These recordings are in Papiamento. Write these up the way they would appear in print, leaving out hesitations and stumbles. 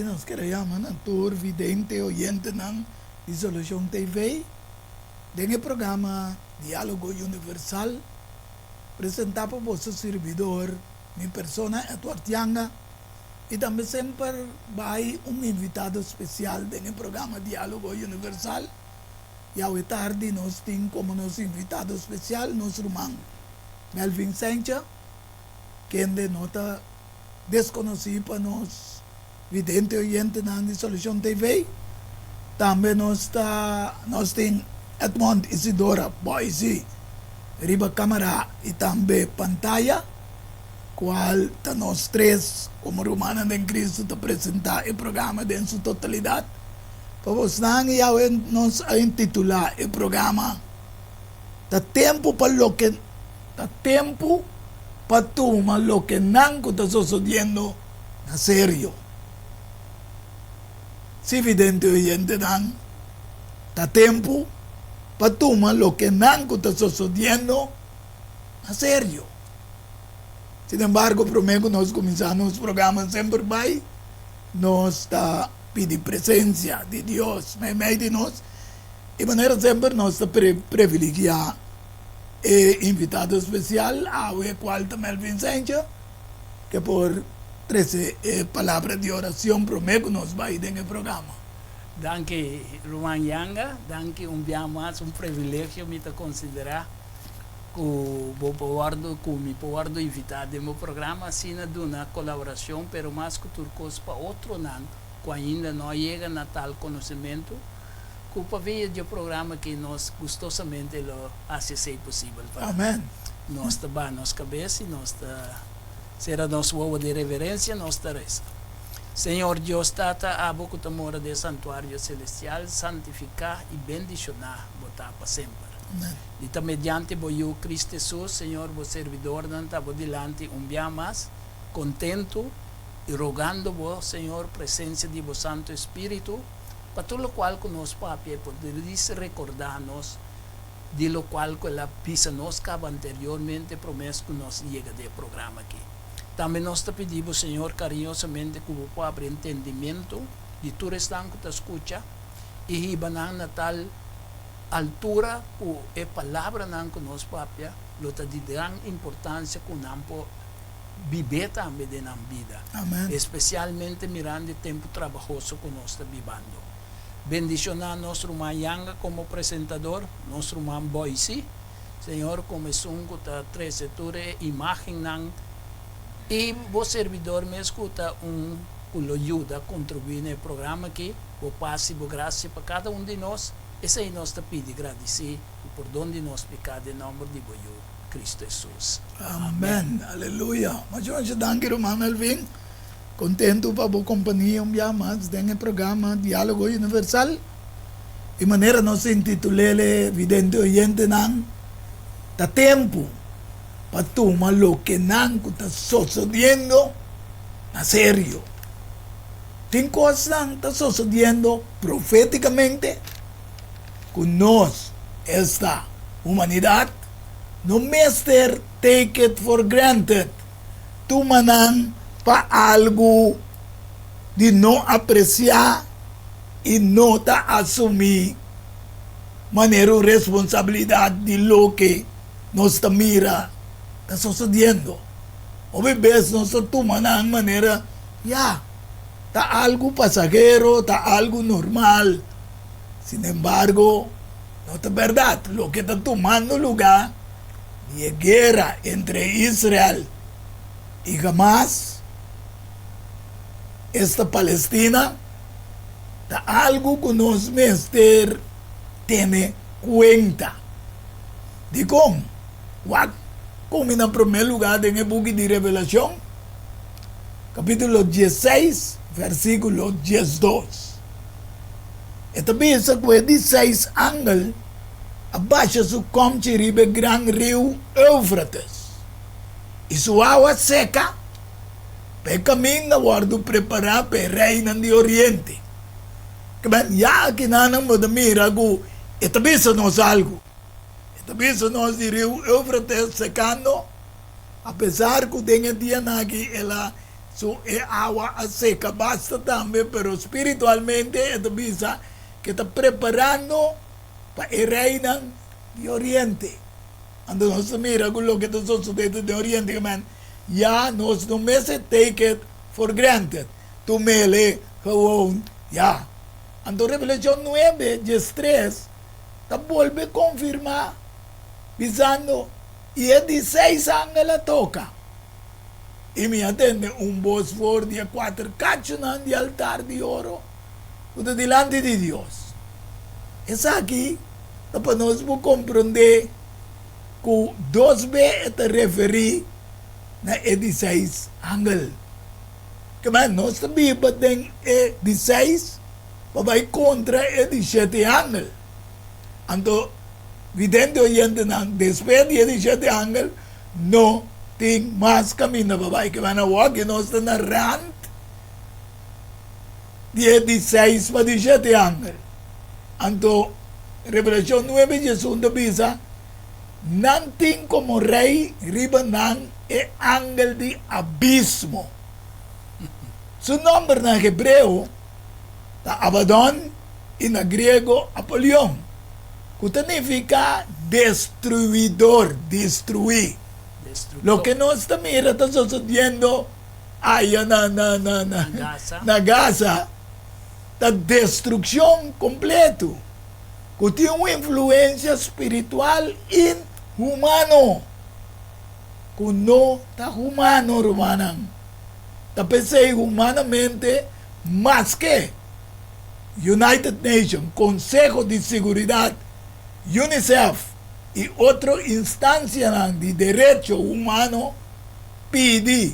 tardi nos kere yama na tur vidente oyentenan di Solucion TV den e programa Dialogo Universal presenta pa boso sirbidor mi persona Edward Yanga y tambe semper bay un invitado special den e programa Dialogo Universal. Y awe tardi nos tin como nos invitado special nos ruman Melvin Sencha, kende no ta desconoci pa nos vidente oyentenan di Solucion TV. Tambe nos ta nos tin Edmond Isidora Boysie riba camara y tambe pantaya, cual ta nos tres como rumannan den Cristo ta presenta e programa den su totalidad. Pa bosnan yawe nos a intitulá e programa Ta tempu pa loke ta tempu pa tuma loke nan ku ta sosodiendo na serio. Sí, vidente oyentenan, ta tempu pa tuma loke nan ku ta sosodiendo na serio. Sin embargo, promé ku nos kuminsá nos programa semper bai nos ta pidi presencia di Dios meimei di nos y manera semper nos ta privilegia e invitado especial awe cual ta Melvin Sencha ke por trece e palabra di oracion prome cu nos bay den e programa. Danki Ruman Yanga, danki un bia mas, un privilegio mi ta considera cu bo por wordo, cu mi por wordo invita den bo programa asina duna colaboracion pero mas cu tur cos pa otronan cu ainda no a yega na tal conocimento cu pa via dje programa aki nos gustosamente lo haci esey posibel pa Amen. nos ta baha nos cabes y nos ta cera nos wowo di reverencia nos ta reza. Señor Dios Tata abo cu ta mora den santuario celestial santifica y bendiciona bo ta pa semper. Di ta mediante bo Yu Cristo Hesus, Señor, bo servidornan ta bo dilanti un bia mas, kontentu i rogando bo, Señor, presensia di bo Santu Espíritu, pa tur lokual ku nos papia i por diris rekordá nos di lokual ku el a bisa nos kaba anteriormente promes ku nos yega den e programa aki. Tambe nos ta pidi bo, Señor, kariñosamente ku bo por abri entendimentu di tur esnan ku ta skucha i hiba nan na tal altura ku e palabranan ku nos papia lo ta di gran importansia ku nan por bib'é tambe den nan bida, espesialmente mirando e tempu trabahoso ku nos ta bibando. Bendishoná nos ruman Yanga komo presentador, nos ruman Boysie, Señor, komo esun ku ta trese tur e imágennan i bo servidor mes ku ta un ku lo yuda kontribuí na e programa aki. Bo pas i bo grasia pa kada un di nos. Esei nos ta pidi, gradisí i pordon di nos piká den nòmber di bo Yu, Kristu Hesus. Amèn. Aleluya. Masha masha danki ruman Melvin. Kontentu pa bo kompania un bia mas den e programa Diálogo Universal. E manera nos a intitul'el e vidente oyentenan, Ta tempu pa tuma lokenan ku ta sosodiendo na serio. Tin kosnan ta sosodiendo profétikamente ku nos, esta, humanidat, no mester take it for granted, tuma nan pa algu di no apresiá i no ta asumí manera un responsabilidat di loke nos ta mira ta sosodiendo. Hopi bes nos ta tuma nan manera Ya, ta algu pasahero, ta algu normal. Sinembargo, no ta bèrdat. Loke ta tumando lugá di e guera entre Israel i Hamas, esta Palestina, ta algu ku nos mester tene kuenta. Dikon? Wak komi na promé lugá den e buki di Revelashon. Capítulo dieseis, versículo diesdos. E ta bisa cu e di seis angel a basha su komchi riba e gran riu Eufrates, i su awa seca pa e caminda wordu prepará pa e reinan di oriente. Kiben, ya akinanan bo ta mira cu e ta bisa nos algu. E ta bisa nos di riu Eufrates secando. Apesar ku den e dianan aki el a Su e awa a seca basta tambe, pero spiritualmente e ta bisa cu e ta preparando pa e reinan di Oriente. Anto nos ta mira cu loke ta sosode den Oriente, men ya nos no mester take it for granted. Tumele gewoon ya. Anto Revelacion nuebe, diestres ta bolbe confirma bisando, I e di seis angel a toca. I mi a tende un bos for di e kuater kachunan di altar di oro ku ta dilanti di Dios. Esaki ta pa nos por komprondé ku dos be e ta referí na e di seis angel. Kema nos ta biba den e di seis pa bai kontra e di shete angel. Anto, vidente oyentenan, despues di e di shete angel, No tin mas kaminda pa bai. Ke banda awor ke nos ta na rand di e di seis pa di shete angel. Anto Revelashon nuebe diesun ta bisa, Nan tin komo rei riba nan e angel di abismo. Su nòmber na hebreo ta Abadon i na griego Apolion, ku ta nifiká destruidor, destruí. Loke nos ta mira ta sosodiendo aya na na na na na Gaza ta destrukshon kompleto ku tin un influensia spiritual inhumano, ku no ta humano, rumannan. Ta p'esei humanamente maske United Nations, Conseho di Seguridad, UNICEF y otro instancianan di derecho humano pidi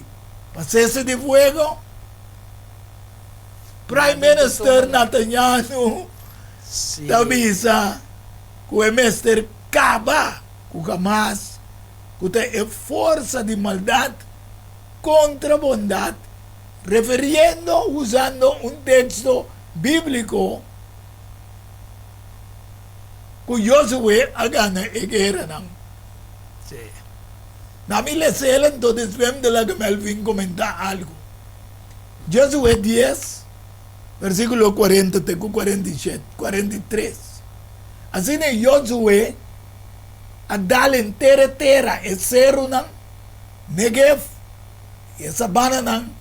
pa cese di fuego, Prime Minister Netanyahu ta bisa cu e mester caba cu Hamas cu ta e forsa di maldad contra bondad. Referiendo usando un teksto bíbliko ku Josué a gana e gueranan. Sí. Na mi les'el anto despues mi ta laga Melvin komentá algu. Josué dies, versíkulo kuarenta te ku kuarenta i shete, 43. Asina Josué a dal henter e tera, e serunan, Negev, i e sabananan,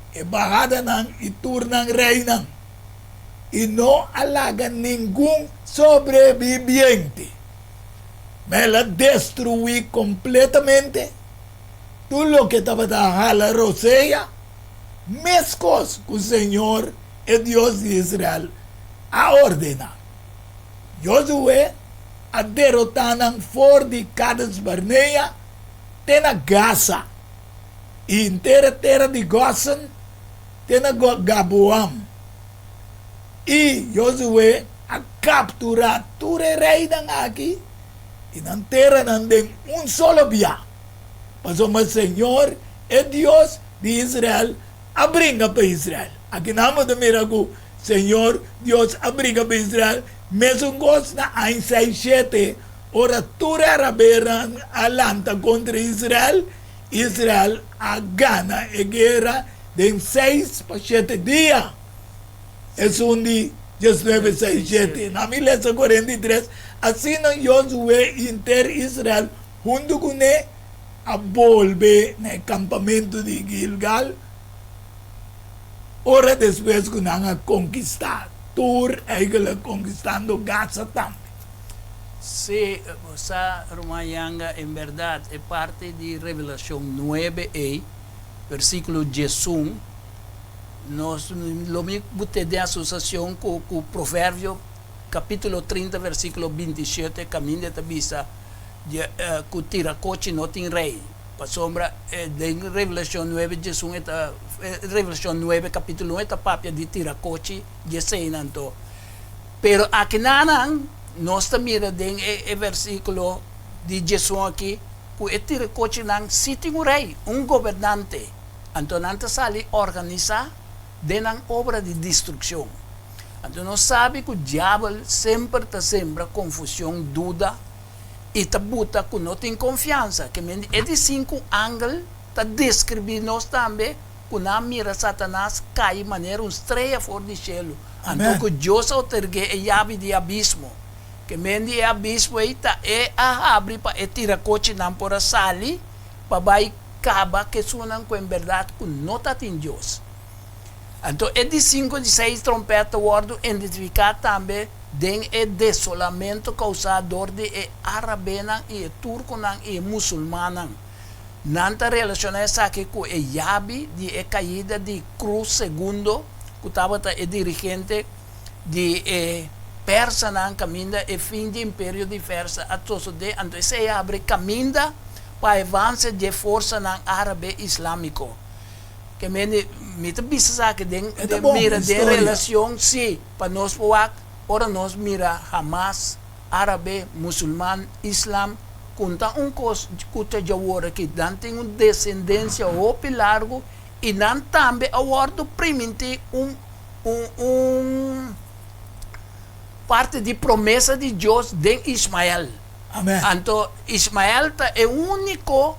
e bahadanan i tur nan reinan, i no a laga ningun sobrebibiente. Ma el a destruí kompletamente tur loke tabata hala rosea, meskos ku señor, e Dios di Israel, a ordená. Josué a derotá nan for di Kades-Barnea te na Gaza. I henter e tera di Gosen te na Gaboam. I Josué a kapturá tur e reinan aki i nan teranan den un solo bia, pasobra señor, e Dios di Israel, a bringa pa Israel. Aki nan bo ta mira ku señor Dios a bringa pa Israel mesun kos na aña seis shete, ora tur e arabenan a lanta kontra Israel. Israel a gana e guera den seis pa shete dia. Esun di diesnuebe seis shete. Na mi lesa 43, Asina Josué i henter Israel huntu kuné a bolbe na e kampamentu di Gilgal, ora despues ku nan a konkistá tur, eigentlik konkistando Gaza tambe. Sí, bo sa, ruman Yanga, en bèrdat e parti di Revelashon nuebe ei, versíkulo diesun, nos lo mi but'é den asosiashon ku ku Proverbio kapítulo 30 versíkulo 27, kaminda e ta bisa ku tirakochi no tin rei. Pasobra den Revelashon nuebe diesun e ta, Revelashon nuebe kapítulo un e ta papia di tirakochi dieseinan. Anto, Pero akinanan nos ta mira den e versíkulo di diesun aki ku e tirakochinan sí tin un rei, un gobernante. Anto nan ta sali organisá den nan obra di destrukshon. Anto nos sabi ku diabel semper ta sembra konfushon, duda i ta buta ku no tin konfiansa. Ke men e di sinku angel ta deskribí nos tambe. ku nan a mira Satanas kai manera un strea for di shelu. Anto Amen. ku Dios a otorg'é e yabi di abismo. Ke men di e abismo ei ta e a habri pa e tirakochinan por a sali pa bai kaba ku esunnan ku en bèrdat ku no ta tin Dios. Anto e di sinku di seis trompèt ta wòrdu identifiká tambe den e desolamentu kousá dor di e árabenan i e turkonan i e musulmannan. Nan ta relashoná esaki ku e yabi di e kaida di Krus Segundo, ku tabata e dirigente di e persanan kaminda e fin di imperio di Persa a sosodé, anto esei a habri kaminda pa e avanse dje forsanan árabe islámiko. Ke mende mi ta bisa esaki den E ta bon, mira den historia. relashon, sí, pa nos por wak ora nos mira Hamas, Árabe, musulman, islam, kunta un kos ku ta djawor aki, nan tin un desendensia hopi largu i nan tambe a wòrdu primintí un un un parti di promesa di Dios den Ismael. Amen. Anto Ismael ta e úniko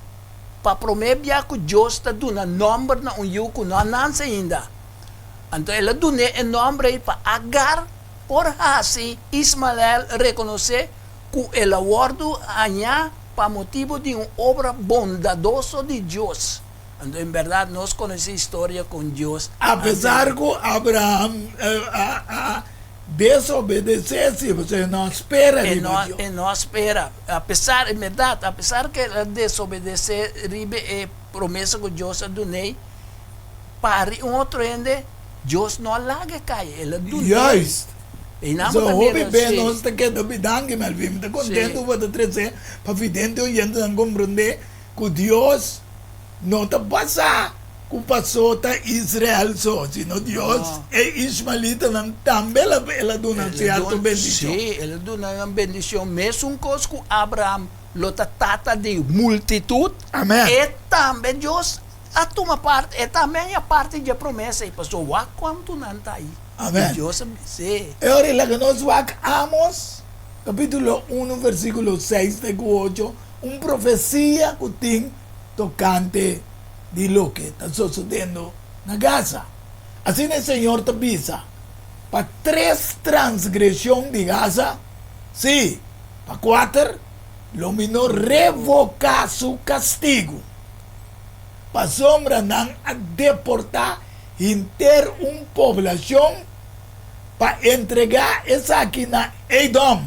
pa promé bia ku Dios ta duna nòmber na un yu ku no a nanse ainda. Anto el a dun'é e nòmber ei pa Agar por hasi Ismael rekonosé ku el a wòrdu hañá pa motibu di un obra bondadoso di Dios. Anto en bèrdat nos konosé historia kon Dios a Apesar ku Abraham a desobedesé, si pasobra e no a spera riba Dios. E no a spera. Apesar, en bèrdat, apesar ku el a desobedesé riba e promesa ku Dios a dun'é, pari un otro hende, Dios no a laga e kai, el a dun'é. Juist. Einan So bo ta hopi mira, be sí. nos ta keda bi danki Melvin. Mi ta contento ku bo ta trese pa vidente oyentenan komprende ku Dios no ta basa ku pasó ta Israel so, sino Dios No. e Ishmaelitanan tambe el a el a duna El a sierto duna, bendishon. sí, el a duna nan bendishon. Mesun kos ku Abraham lo ta tata di multitut, Amen. e tambe Dios a tuma parti, e tambe a haña parti dje promesa ei, pasobra wak kuantu nan ta ei. Amen. I Dios a bis'é. E ora ei laga nos wak Amos, kapítulo unu, versíkulo seis te ku ocho, un profesia ku tin tokante di loke ta sosodendo na Gaza. Asina e Señor ta bisa, Pa tres transgreshon di Gaza, sí, pa kuater, lo mi no revoká su kastigu. Pasobra nan a deportá henter un poblashon pa entregá esaki na Edom.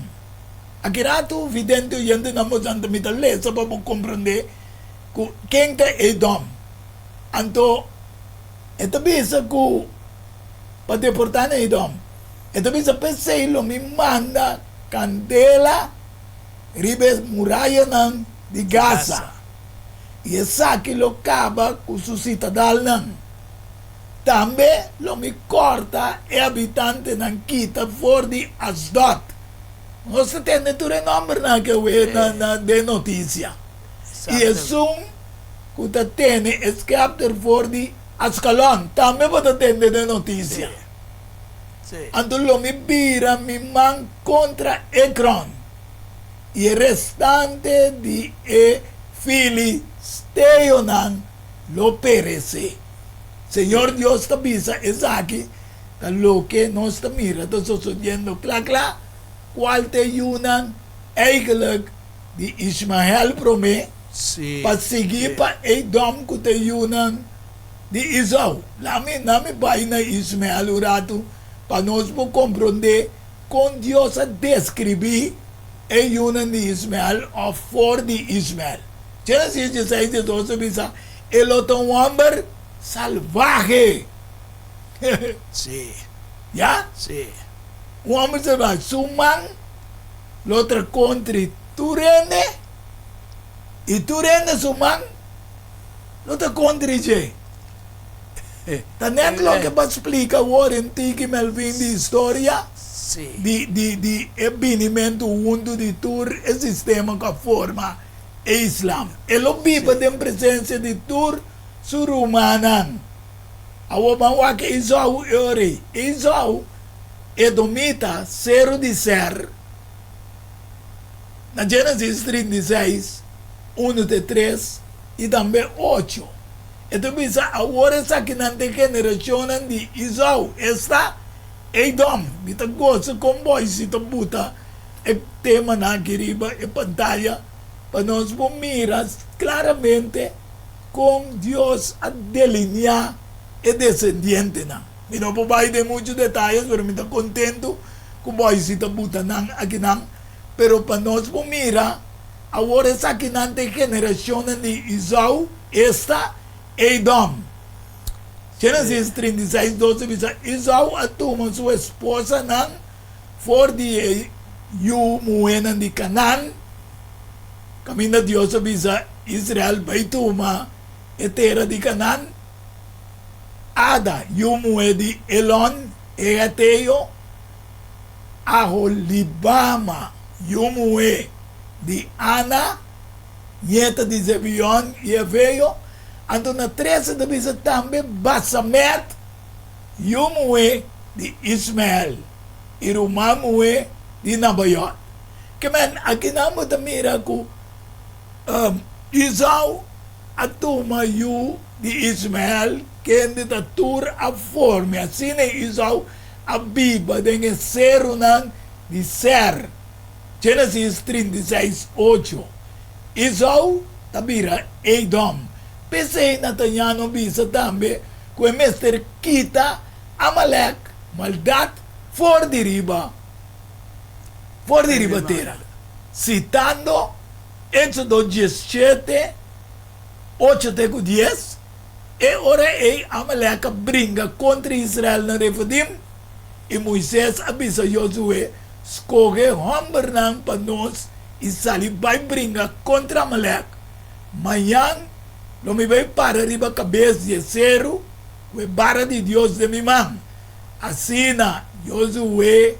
Aki ratu, vidente oyentenan boso anto mi ta lesa pa bo komprondé ku ken ta Edom. Anto e ta bisa ku pa deportá na Edom. E ta bisa, P'esei lo mi manda kandela riba e murayanan di Gaza. I esaki lo kaba ku su sitadalnan. Tambe lo mi kòrta e habitantenan kita for di Asdod. Nos ta tende tur e nòmbernan aki awe na den notisia. I esun ku ta tene e skèpter for di Askalon tambe bo ta tende den notisia. Anto lo mi bira mi man kontra Ekron. I e restante di e filisteonan lo peresé. Señor Dios ta bisa esaki ta loke nos ta mira ta sosodiendo kla kla, kual ta e yunan eigenlijk di Ishmael promé, pa sigui pa Edom ku ta e yunan di Esau. Lami nami bai na Ishmael un ratu pa nos por komprondé Kon Dios a deskribí e yunan di Ismael òf for di Ismael? Génesis dieseis diesdos ta bisa, E lo ta un hòmber salvahe. Sí. Ya? Sí. Un hòmber salvahe. Su man lo tra kontri tur hende, i tur hende su man lo ta kontri dje. Ta net loke bo a splika awor en tiki Melvin di historia di di di e binimentu huntu di tur e sistema ku a forma e Islam. E lo biba den presensia di tur su rumannan. Awor ban wak Esau e ora ei. Esau, edomita, seru di Ser, na Genesis 36, unu te tres i tambe ocho. E ta bisa, Awor esakinan ta e generashonnan di Esau, esta, Edom. Mi ta gosa kon Boise ta buta e temanan aki riba e pantaya pa nos por mira klaramente kon Dios a delineá e desendientenan. Mi no por bai den muchu detayes, pero mi ta kontentu ku Boise ta buta nan akinan. Pero pa nos por mira, awor esakinan ta e generashonnan di Esau, esta, Edom. Génesis 36, 12 bisa, Esau a tuma su esposanan for di e yu muhénan di Kanaan, kaminda Dios a bisa Israel bai tuma e tera di Kanaan, Ada, yu muhé di Elon, e heteo, Aholibama, yu muhé di Ana, ñeta di Zebion i Eveo, anto na trese ta bisa tambe Basamet, yu muhé di Ismael i ruman muhé di Nabayot. Ke men, akinan bo ta mira ku Esau a tuma yu di Ismael, kende ta tur a forme. Asina Esau a biba den e serunan di Ser. Génesis 36, 8. Esau ta bira Edom. P'esei Natanyano bisa tambe ku e mester kita Amalek, maldat, for di riba for di riba tera. Sitando Éxodo 17, 8 te ku 10, E ora ei Amalek a bringa kontra Israel na Refidim, i Moises a bisa Josué, Skohe hòmbernan pa nos i sali bai bringa kontra Amalek. Mañan lo mi bai para riba kabes di e seru ku e bara di Dios den mi man. Asina Josué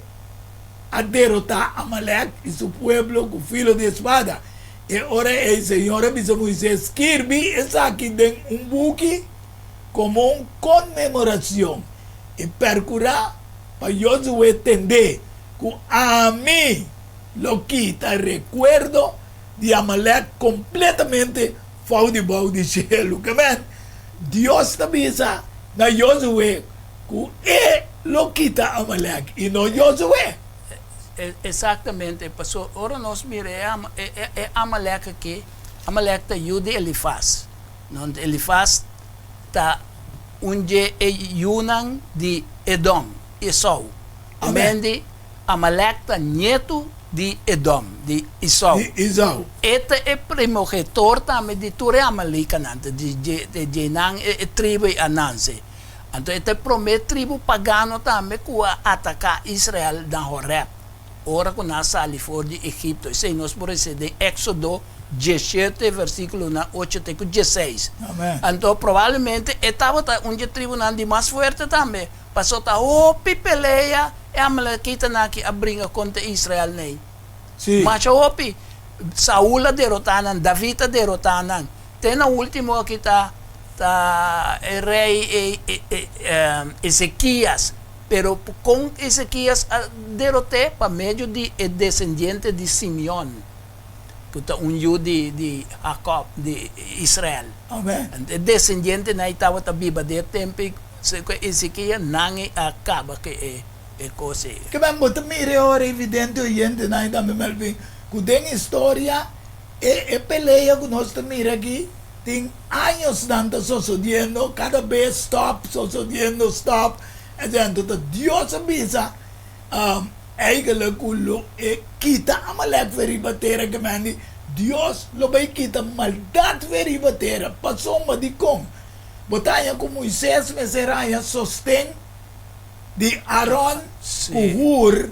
a derotá Amalek i su pueblo ku filo di e spada. E ora ei Señor a bisa Moisés, Skirbi esaki den un buki komo un konmemorashon i perkurá pa Josué tendé ku ami lo kita rekuerdo di Amalek kompletamente for di bou di shelu. Ke men, Dios ta bisa na Josué ku e lo kita Amalek i no Josué. Exactamente, paso ora nos mira e e Amalek aki, Amalek ta yu di Elifaz. No, Elifaz ta un dje e yunan di Edom, Esau. Amen. Mendi Amalek ta nietu di Edom, di Esau. Di Esau. E ta e primogetor tambe di tur e Amalekanan, di djenan e tribu e Ananse. Anto e ta e promé tribu pagano tambe ku a ataká Israel na Horèb, ora ku nan a sali for di Egipto. Esei nos por lesa den Éksodo diesshete, versíkulonan ocho te ku diesseis. Amèn. Anto probablemente e tabata un di e tribunan di mas fuerte tambe, pasobra ta hopi pelea e amalekitanan aki a bringa kontra Israel nei. Sí. Masha hopi. Saul a derotá nan, David a derotá nan. Te na ultimo aki ta ta e rei Ezekias. Pero kon Ezekias a derot'é? Pa medio di e desendiente di Simeon, ku ta un yu di di Hakob, di Israel. Amen. E desendientenan ei tabata biba den e tempu ei ku Ezekias, nan ei a kaba ku e e kos ei. Ke men bo ta mira e ora evidente oyentenan ei tambe Melvin, ku den historia E e pelea ku nos ta mira aki tin añosnan ta sosodiendo, kada bes stop, sosodiendo, stop, etcetera. Anto ta Dios a bisa eigenlijk ku lo e kita Amalek for riba tera ke men di Dios lo bai kita maldat for riba tera. Pasobra dikon? Bo ta haña ku Moises mester haña sosten di Aron ku Hur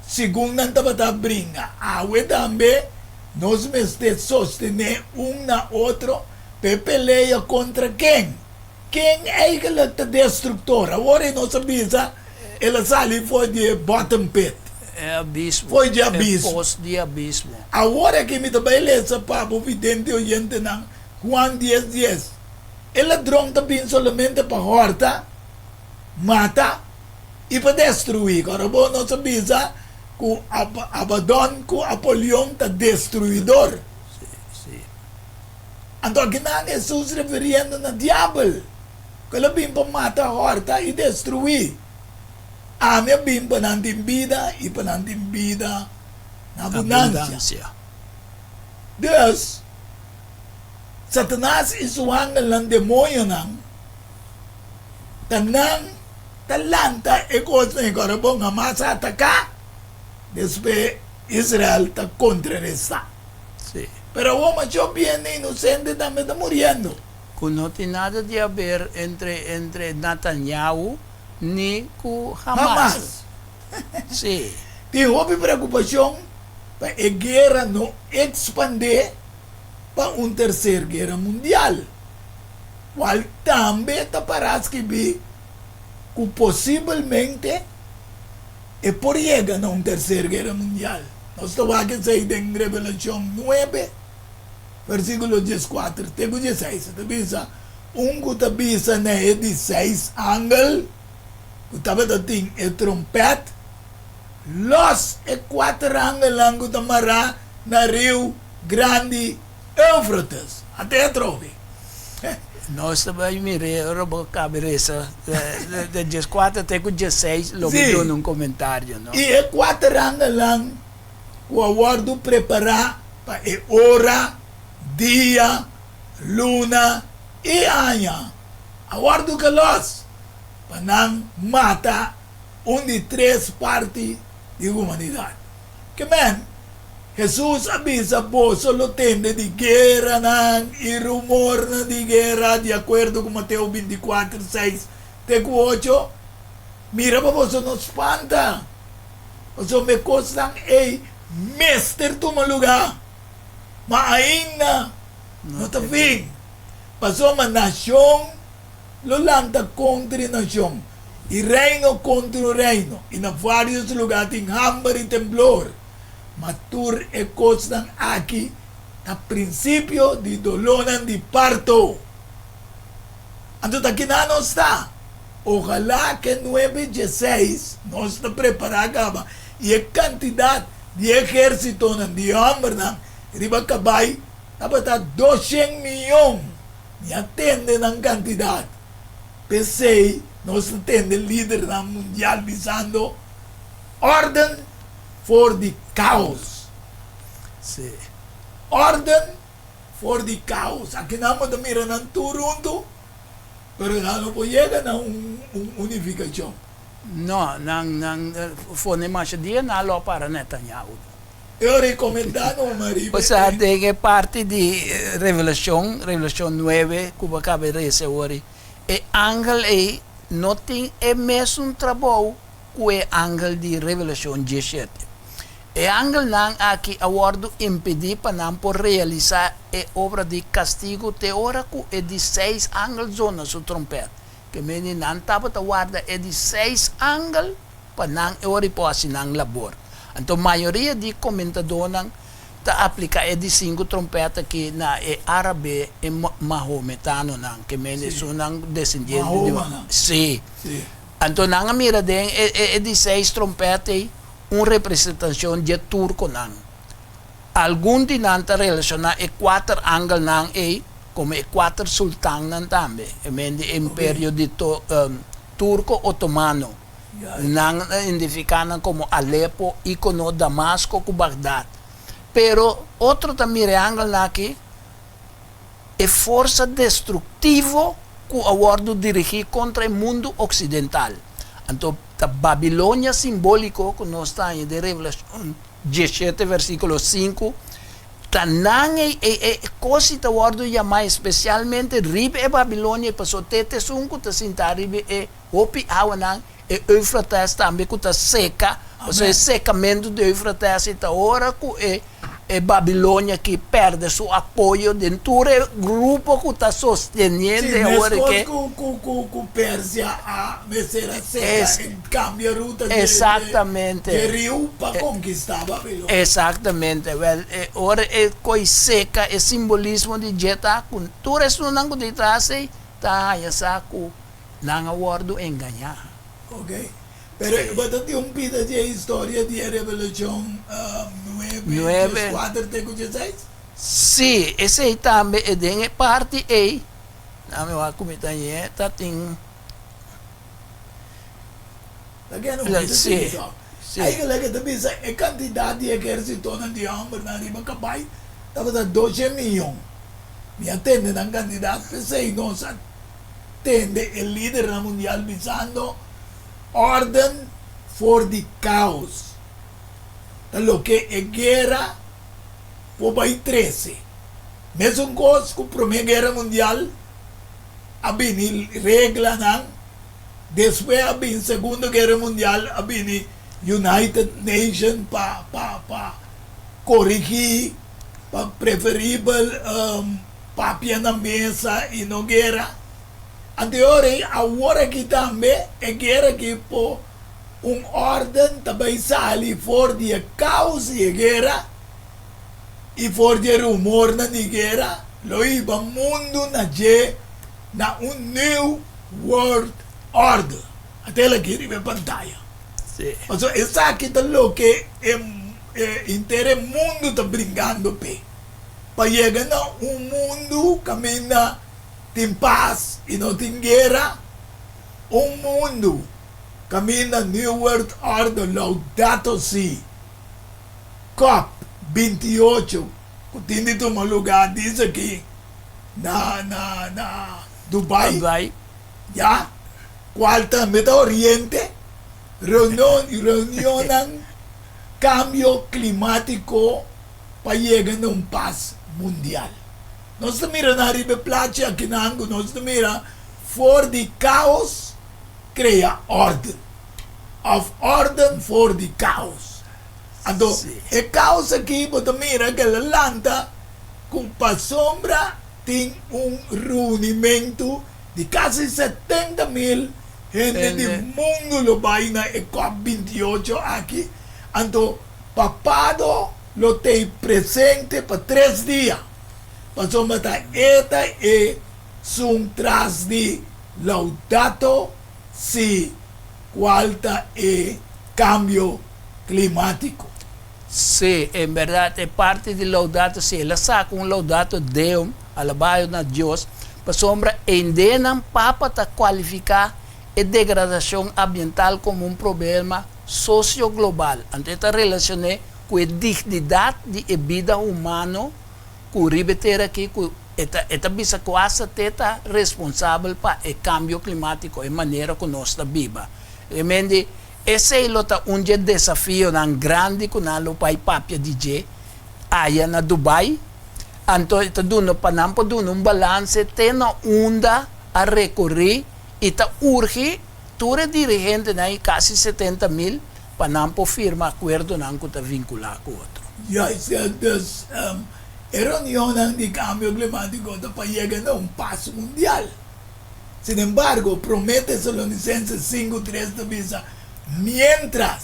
segun nan tabata bringa. Awe tambe nos mester sostené un na otro pa e pelea kontra ken? Ken eigenlijk ta destruktor? Awor ei nos a bisa el a sali for di e bottom pit. E abismo. For di abismo. E pos di abismo. Awor aki mi ta bai lesa pa bo vidente oyentenan Juan dies dies. E ladron ta bin solamente pa hòrta, mata i pa destruí. Ora bo nos a bisa ku Abadon ku Apolion ta destruidor. Anto akinan Hesus refiriendo na diabel, ku el a bin pa mata, hòrta i destruí. Ami a bin pa nan tin bida i pa nan tin bida na abundansia. Dus, Satanas i su angelnan, demoñonan, ta nan ta lanta e kosnan ei ku ora bon Hamas a ataká, despues Israel ta kontrarestá. Pero awor masho bien e inosente tambe ta muriendo. Ku no tin nada di haber entre entre Netanyahu ni ku Hamas. Hamas. Tin hopi preokupashon pa e guera no ekspandé pa un terser guera mundial, kual tambe ta pará skibí ku posibelmente e por yega na un terser guera mundial. Nos ta wak esei den Revelashon nuebe, versíkulo dieskuater te ku dieseis. E ta bisa, Un ku ta bisa na e di seis angel ku tabata tin e trompèt, Lòs e kuater angelnan ku ta mará na riu grandi Eufrates. Ata e atrobe. Nos ta bai mir'é ora bo kaba resa de dieskuater te ku diesseis, lo mi duna un komentario, no? I e kuater angelnan ku a wòrdu prepará pa e ora, dia, luna i aña a wòrdu kelòs pa nan mata un di tres parti di humanidat. Ke men, Hesus a bisa, Boso lo tende di gueranan i rumornan di guera, di akuerdo ku Mateo 24, 6 te ku 8. Mira pa boso no spanta, pasobra e kosnan ei mester tuma lugá, ma ainda no ta fin. Pasobra nashon lo lanta kontra e nashon, i reino kontra un reino, i na vários lugá tin hamber i temblor. Ma tur e kosnan aki ta prinsipio di dolónan di parto. Anto ta kiná nos ta? Ojalá ke nuebe dieseis nos ta prepará kaba i e kantidat di ehérsitonan di hòmbernan riba kabai tabata doshen mion. Mi a tende nan kantidat. P'esei nos ta tende lidernan mundial bisando, Órden for di káos. Sí. Órden for di káos. Akinan bo ta mira nan tur huntu, pero nan no por yega na un unifikashon. No, nan nan for di masha dia nan a lo para Netanyahu. Eu recomenda no marido. Osea, den e parti di Revelashon, Revelashon nuebe, ku bo a kaba di resa awor, e angel ei no tin e mesun trabou ku e angel di Revelashon diesshete. E angelnan aki a wòrdu impedí pa nan por realisá e obra di kastigu te ora ku e di seis angel zona su trompèt. Ke mende nan tabata warda e di seis angel pa nan e ora i por hasi nan labor. Anto mayoria di komentadónan ta apliká e di sinku trompèt aki na e árabe i mahometanonan, ke mende esunnan desendiente di Mahomanan. Sí. Anto nan a mira den e di seis trompèt ei un representashon dje turkonan. Algun di nan ta relashoná e kuater angelnan ei komo e kuater sultannan tambe, e mende e imperio di Turko Otomano. Nan a identifiká nan komo Alepo, Ikono, Damasko ku Bagdad. Pero otro ta mira e angelnan aki e forsa destruktivo ku a wòrdu dirigí kontra e mundu oksidental. Anto ta Babilonia simbóliko ku nos ta haña den Revelashon 17 versíkulo 5, ta nan e e kos i ta wòrdu yamá espesialmente riba e Babilonia i pasobra te ta esun ku ta sintá riba e Hopi awanan, e Eufrates tambe ku ta seka, pasobra e sekamentu di Eufrates i ta ora ku e e Babilonia aki pèrdè su apoyo den tur e grupo ku ta sosteniendo Sí, e ora meskos ke. ku ku ku ku Persia a mester a seka Es i kambia ruta dje dje Exactamente. dje riu pa konkistá Babilonia. Exactamente. Wèl, e ora e koi seka, e simbolismo di dje ta ku tur esunnan ku ta tras ei ta haña sa ku Nan a wòrdu engañá. Ok. Pero bo ta tin un pida dje historia di e Revelashon 9, 9. 4 te ku 16? Sí, esei tambe e den e parti ei, na mi wak ku mi ta ñe ta tin. Ta kende un bita sigui tòg. Eigenlijk e ta bisa e kantidat di ehérsitonan di hòmbernan riba kabai tabata doshe miyon. Mi a tende nan kantidat, p'esei nos a tende e lidernan mundial bisando, Órden for di káos ta loke e guera por bai trese. Mesun kos ku Promé Guera Mundial a bini reglanan, despues a bin Segundo Guera Mundial a bini United Nation pa pa pa korigí, pa preferibel papia na mesa i no guera. Anteor ei awor aki tambe e guera aki por un órden ta bai sali for di e kaos di e guera i for di e rumornan di guera lo hiba mundu na dje na un New World Order. Atel aki riba e pantaya. Pasobra esaki ta loke e henter e mundu ta bringando p'e, pa yega na un mundu kaminda tin pas i no tin guera, un mundu kaminda New World Order Laudato Si, Cop 28 ku tin di tuma lugá disaki na na na Dubai, Dubai. Ya, kual tambe ta Oriente, reunion reunionnan kambio klimátiko pa yega na un pas mundial. Nos ta mira nan riba e plachi akinan ku nos ta mira for di kaos krea órden òf órden for di kaos. Anto e kaos aki bo ta mira ku el a lanta ku pasobra tin un reunimentu di kasi 70,000 hende di mundu lo bai na e cop 28 aki. Anto papado lo tei presente pa 3 dia pasobra ta e ta e sun tras di Laudato Si, cual ta e cambio climatico. Sí, en berdad e parti di Laudato Si, el a saca un Laudato Deum, alabayo na Dios, pasobra eindenan Papa ta cualifica e degradacion ambiental como un problema socio-global, anto e ta relacion'é cu e dignidad di e bida humano cu riba e tera aki cu E ta e ta bisa cu hasta te ta responsabel pa e cambio climatico, e manera cu nos ta biba. E men di, esey lo ta un dje desafionan grandi cu nan lo bay papia di dje aya na Dubai. Anto e ta duna pa nan por duna un balance te na unda a recori y ta urgi tur e dirigentenan y casi 70,000 pa nan por firma acuerdonan cu ta vincula cu otro. Juist, dus E reunionnan di kambio klimátiko ta pa yega na un pas mundial. Sin embargo, Promé Tesalonisenses 5:3 ta bisa, Miéntras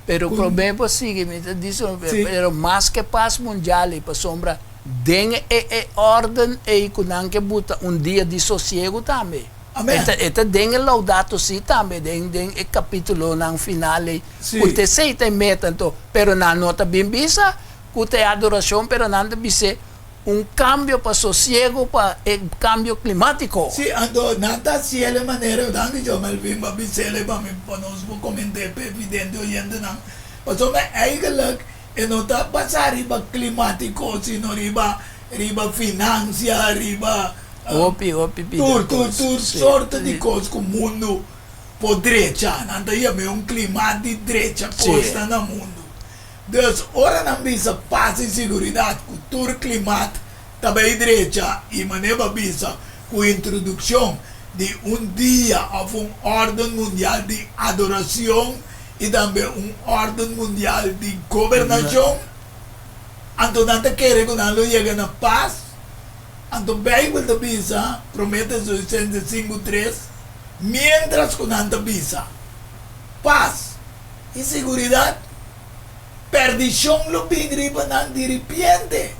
Pero ku. promé bo sigui, mi ta disa, Sí. pero mas ke pas mundial ei, pasobra den e e órden ei ku nan ke buta un dia di sosiegu tambe. Amèn. E ta e ta den e Laudato Si tambe, den den e kapítulonan final ei, Sí. ku ta esei ta e meta anto, pero nan no ta bin bisa Ku ta e adorashon, pero nan ta bis'é un kambio pa sosiego pa e kambio klimátiko. Sí, anto nan ta hasiel e manera, danki John Melvin pa bis'el e pa mi pa nos por koment'é p'e vidente oyentenan, pasobra eigenlijk e no ta basá riba klimátiko sino riba riba finansia, riba Hopi, hopi pida tur tur kos, tur sí. sorto di kos ku mundu por drecha. Nan ta yam'é un klimat di drecha kosnan na mundu. Dus ora nan bisa pas i siguridat ku tur klimat ta bay drecha i manera bo bisa ku introdukshon di un dia òf un órden mundial di adorashon i tambe un órden mundial di gobernashon, anto nan ta kere ku nan lo yega na pas. Anto Beibel ta bisa, Promé Tesalonisenses 5:3, miéntras ku nan ta bisa, Pas i siguridat, Perdishon lo bin riba nan diripiente,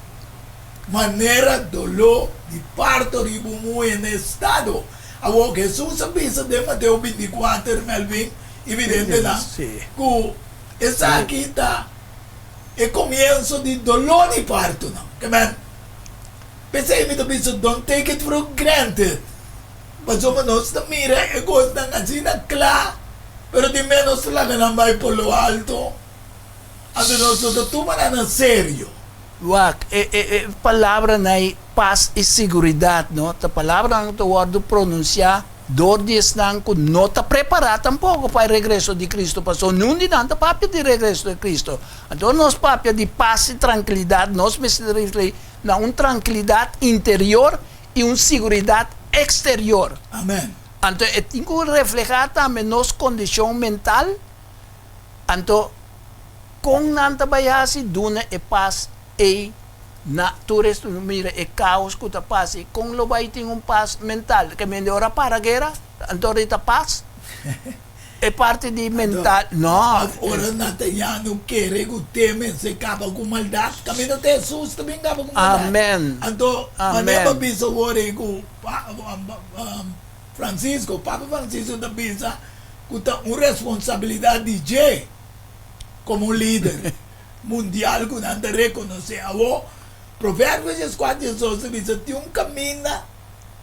manera doló di parto riba un muhé na estado. Awor, Hesus a bisa den Mateo 24, Melvin i videntenan, ku esaki ta e komienso di doló di partonan. Ke men, p'esei mi ta bisa don't take it for granted. Pasobra nos ta mira e kosnan asina kla, pero di mes nos ta laga nan bai por lo alto. Anto nos no ta tuma nan na serio. Wak, e e e palabranan ei, pas i siguridat, no, ta palabranan ku ta wòrdu pronunsiá dor di esnan ku no ta prepará tampoko pa e regreso di Kristu, pasobra niun di nan ta papia di regreso di Kristu. Anto nos papia di pas i trankilidat, nos mester referí na un trankilidat interior i un siguridat eksterior. Amen. Anto e tin ku reflehá tambe nos kondishon mental. Anto, kon nan ta bai hasi duna e pas ei na tur estu? Mira e kaos ku ta pasa ei, kon lo bai tin un pas mental? Ke mende ora para gera, anto ora ei ta pas? E parti di mental, no. Of ora Netanyahu kere ku teme se kaba ku maldat, kaminda ta Hesus ta bin kaba ku maldat. Amen. Anto, manera pa bisa awor ei ku Francisco, Papa Francisco ta bisa ku ta un responsabilidat di dje komo un lider mundial ku nan ta rekonosé. Awor, Proverbios dieskuater diesdos ta bisa tin un kaminda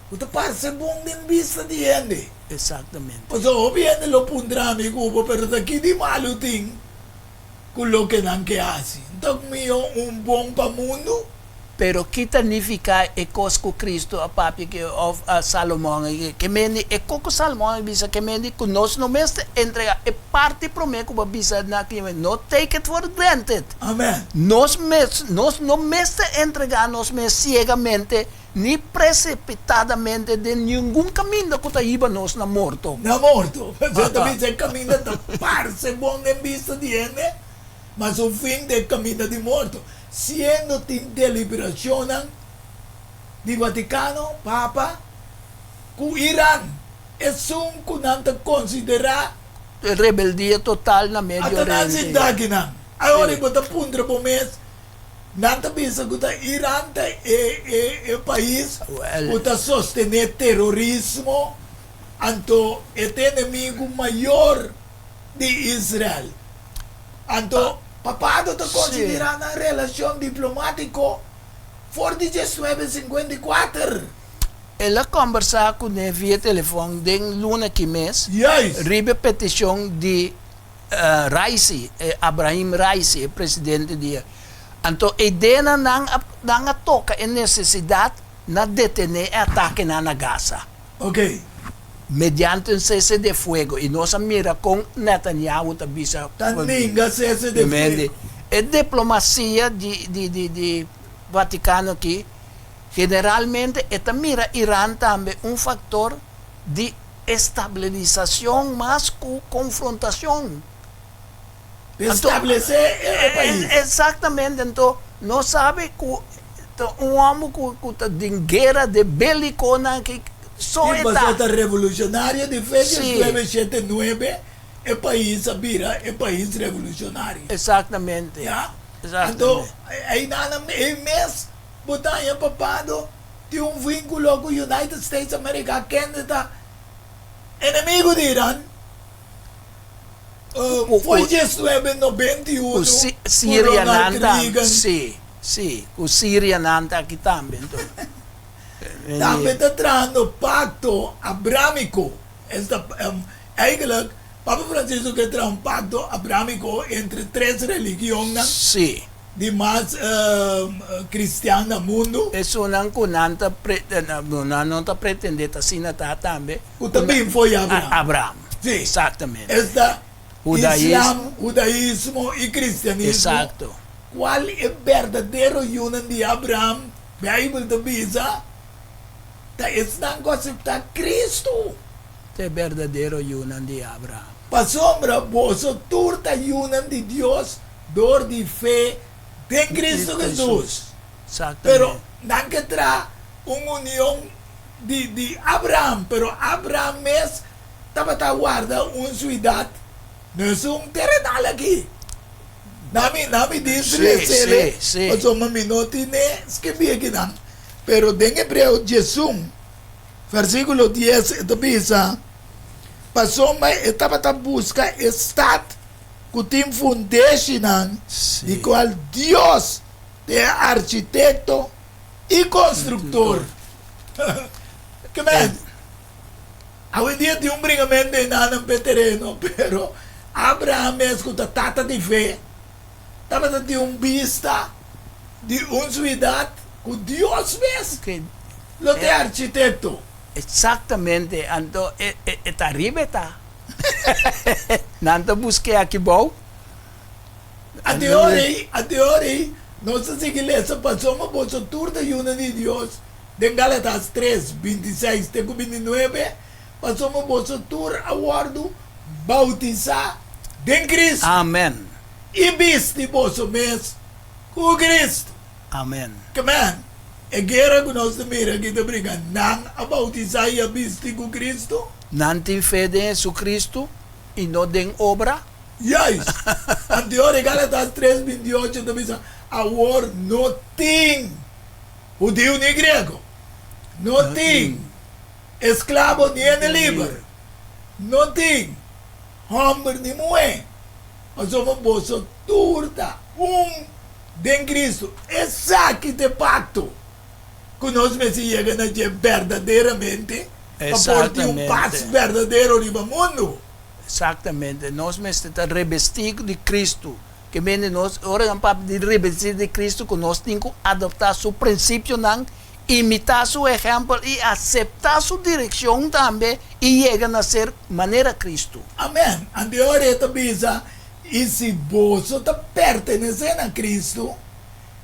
ku ta parse bon den bista di hende. Exactamente. Pasobra hopi hende lo puntra mi ku bo, pero ta ki di malu tin ku loke nan ke hasi? Nta mihó un bon pa mundu? Pero ki ta nifiká e kos ku Kristu a papia ki òf Salomon a ke mende e kos ku Salomon a bisa ke mende ku nos no mester entregá e parti promé ku bo a bisa na ki no take it for granted. Amen. Nos mes nos no mester entregá nos mes siegamente ni presipitadamente den ningun kaminda ku ta hiba nos na morto. Na morto. Pasobra ta bisa e kaminda ta parse bon den bista di hende, ma su fin ta e kaminda di morto. Siendo tin deliberashonnan di Vatikano, Papa, ku Iran, esun ku nan ta konsiderá. Rebeldia total na Medio Ata nan Oriente. sinta akinan. Awor bo ta puntra bo mes, nan ta bisa ku ta Iran ta e e e pais ku ta sostené terorismo, anto e ta enemigu mayor di Israel. Anto Papado ta konsiderá nan relashon diplomátiko for di diesnuebe sinkuenta i kuater. El a kòmbersá kuné via telefòn den luna ki mes Juist. riba e petishon di Raisi, Abrahim Raisi, e presidente di e. Anto e ideanan nan a nan a toka e nesesidat na detené e atakenan na Gaza. Ok. Mediante un cese de fuego y nos a mira con Netanyahu ta bisa. Ta ninga cese de fuego. E diplomacia di di di di Vaticano aki generalmente e ta mira Iran tambe un factor di estabilisacion mas cu confrontacion. Establece e pais. Exactamente anto nos sabi cu ta un homber cu cu ta den guera de beliconan aki so e ta. Si pasobra ta revolucionario di fecha nuebe shete nuebe e pais a bira e pais revolucionario. Exactamente. Ya anto eynan e mes bo ta haña papado tin un vinculo cu United States America kende ta enemigo di Iran. Foi diesnuebe nobenta i Ku unu ku Siria Ronald nan ta, Reagan. sí, sí, ku Siria nan ta aki tambe anto. Tambe ta trahando pakto abrámiko. Esta, eigenlijk, Papa Francisco ke traha un pakto abrámiko entre tres religionnan di mas kristian na mundu. Esunnan ku nan ta pre, nan no ta pretendé ta asina ta tambe. Ku ta bin fo'i Abraham. Abraham. Sí. Exactamente. Esta Hudaismo. Islam, Hudaismo i Kristianismo. Exacto. Kual e berdadero yunan di Abraham, Bijbel ta bisa, ta esnan ku aseptá Kristu. Ta e berdadero yunan di Abraham. Pasobra boso tur ta yunan di Dios dor di fe den Kristu Hesus. Exactamente. Pero nan ke traha un union di di Abraham, pero Abraham mes tabata warda un suidat, no es un terenal aki. Nami, nami di resele, pasobra mi no tine skibí akinan. Pero den Hebreo diesun, versíkulo dies, e ta bisa, Pasobra e tabata buska e stat. ku tin fundeshinan di kual Dios ta e architekto i konstruktor. Kemen, awendia tin un bringamentu einan p'e tereno, pero Abraham mes ku ta tata di fe tabata tin un bista di un suidat ku Dios mes lo ta e architekto. Exactamente, anto e e ta riba e ta. Nan ta busk'é aki bou. Ante ora ei, ante ora ei, nos ta sigui lesa pasobra boso tur ta yunan di Dios den Galatas tres, 26 te ku 29, pasobra boso tur a wòrdu boutisá den Kristu. Amen. I bisti boso mes ku Kristu. Amen. Amen. E guera ku nos ta mira aki ta bringa, nan a boutisá i a bisti ku Kristu? Nan tin fe den Hesukristu i no den obra? Juist. Anteor e Galatas tres, 28 ta bisa, Awor no tin hudiu ni griego, no tin esklabo ni hende liber, no tin hòmber ni muhé, pasobra boso tur ta un Den Cristo. Esaki ta e pacto cu nos mester yega na dje berdaderamente pa por tin un pas berdadero riba mundo. Exactamente. Nos mester ta rebestí di Cristo. Ke mende nos, ora nan papia di rebestí di Cristo, cu nos tin cu adoptá su principionan, imitá su ehempel y aceptá su direccion tambe y yega na ser manera Cristo. Amen. Anto e ora e ta bisa, I si boso ta pertenesé na Cristo,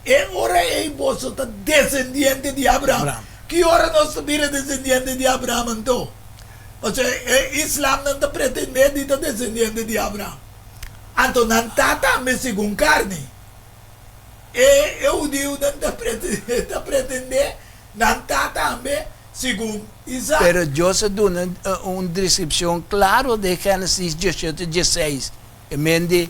e ora ei boso ta desendiente di Abraham. Ki ora nos ta bira desendiente di Abraham anto? Pasobra e islamnan ta pretendé di ta desendiente di Abraham. Anto nan ta tambe segun karni. E hudiunan ta pretendé nan ta tambe segun Isaac. Pero Dios a duna un deskripshon klaro den Génesis dieshocho diesseis. E men di,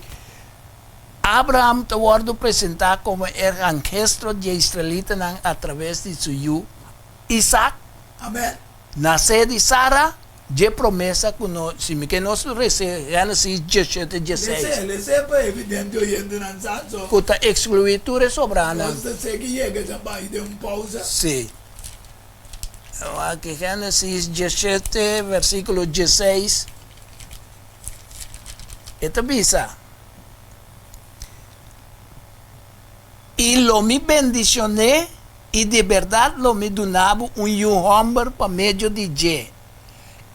Abraham ta wòrdu presentá komo e ancestro di e israelitanan atraves di su yu Isaac. Amen. Nasé di Sara, dje promesa ku no, si mi ke nos rese Génesis diesshete diesseis. Les'é, les'é pa evidente oyentenan sa so. Ku ta ekskluí tur e sobranan. Nos ta sigui yega dja bai den un pousa. Sí. Wak Génesis diesshete versíkulo diesseis, e ta bisa, I lo mi bendishon'é. I di bèrdat lo mi duna bo un yu hòmber pa medio di dje.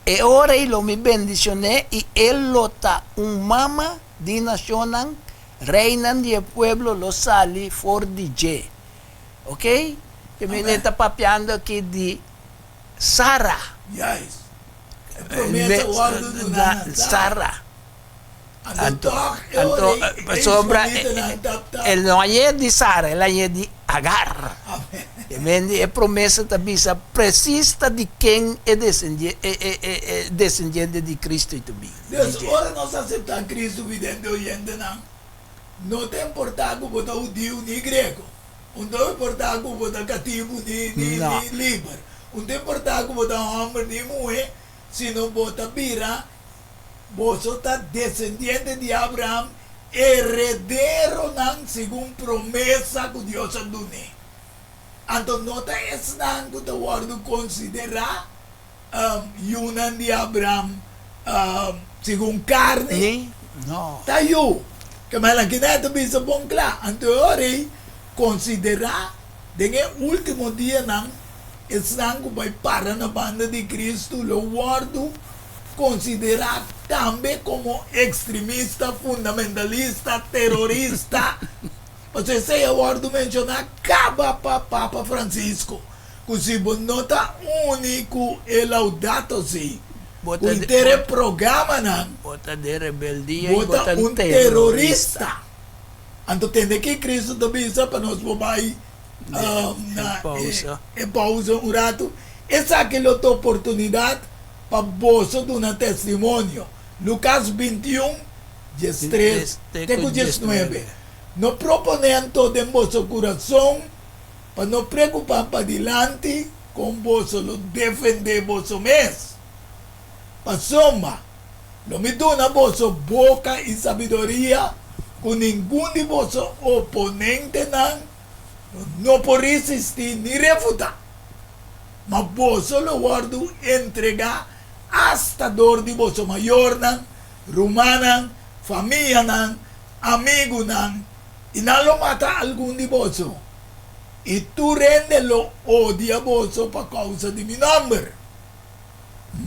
E ora ei lo mi bendishon'é i e lo ta un mama di nashonnan, reinan di e pueblo lo sali for di dje. Oke? Ke mi ta papiando aki di Sara. Juist. E promesa wòrdu duná na Sara. Anto tòg e ora ei e israelitanan ta ta. El no a yega di Sara, el a yega di Agar. E men di e promesa ta bisa presis ta di ken e e desendiente di Cristo ta bin. Dus ora nos aseptá Cristo vidente oyentenan, no ta importá ku bo ta hudiu ni grego, un ta importá ku bo ta katibu ni ni liber, un ta importá ku bo ta hòmber ni muhé, sino bo ta bira Boso ta desendiente di Abraham, herederonan segun promesa ku Dios a dun'é. Anto no ta esnan ku ta wòrdu konsiderá yunan di Abraham segun karni ta yu. Kemel aki nan e ta bisa bon kla. Anto e ora ei konsiderá den e último dianan esnan ku bai para na banda di Kristu lo wòrdu konsiderá tambe komo ekstremista, fundamentalista, terorista. Pasobra esei a wòrdu menshoná kaba pa Papa Francisco, ku si bo no ta uni ku e Laudato Si, ku henter e programanan, bo ta den rebeldia i bo ta un terorista. Anto tende ki Cristo ta bisa pa nos por bai na e pausa un ratu? Esaki lo ta oportunidat pa boso duna testimonio. Lukas 21, 13 te ku 19. No proponé anto den boso kurason pa no preokupá padilanti kon boso lo defendé boso mes. Pasobra. Lo mi duna boso boka i sabiduria ku ningun di boso oponentenan lo no por risistí ni refutá. Ma boso lo wòrdu entregá asta dor di boso mayornan, rumannan, famianan, amigunan, i nan lo mata algun di boso. I tur hende lo odia boso pa kousa di mi nòmber.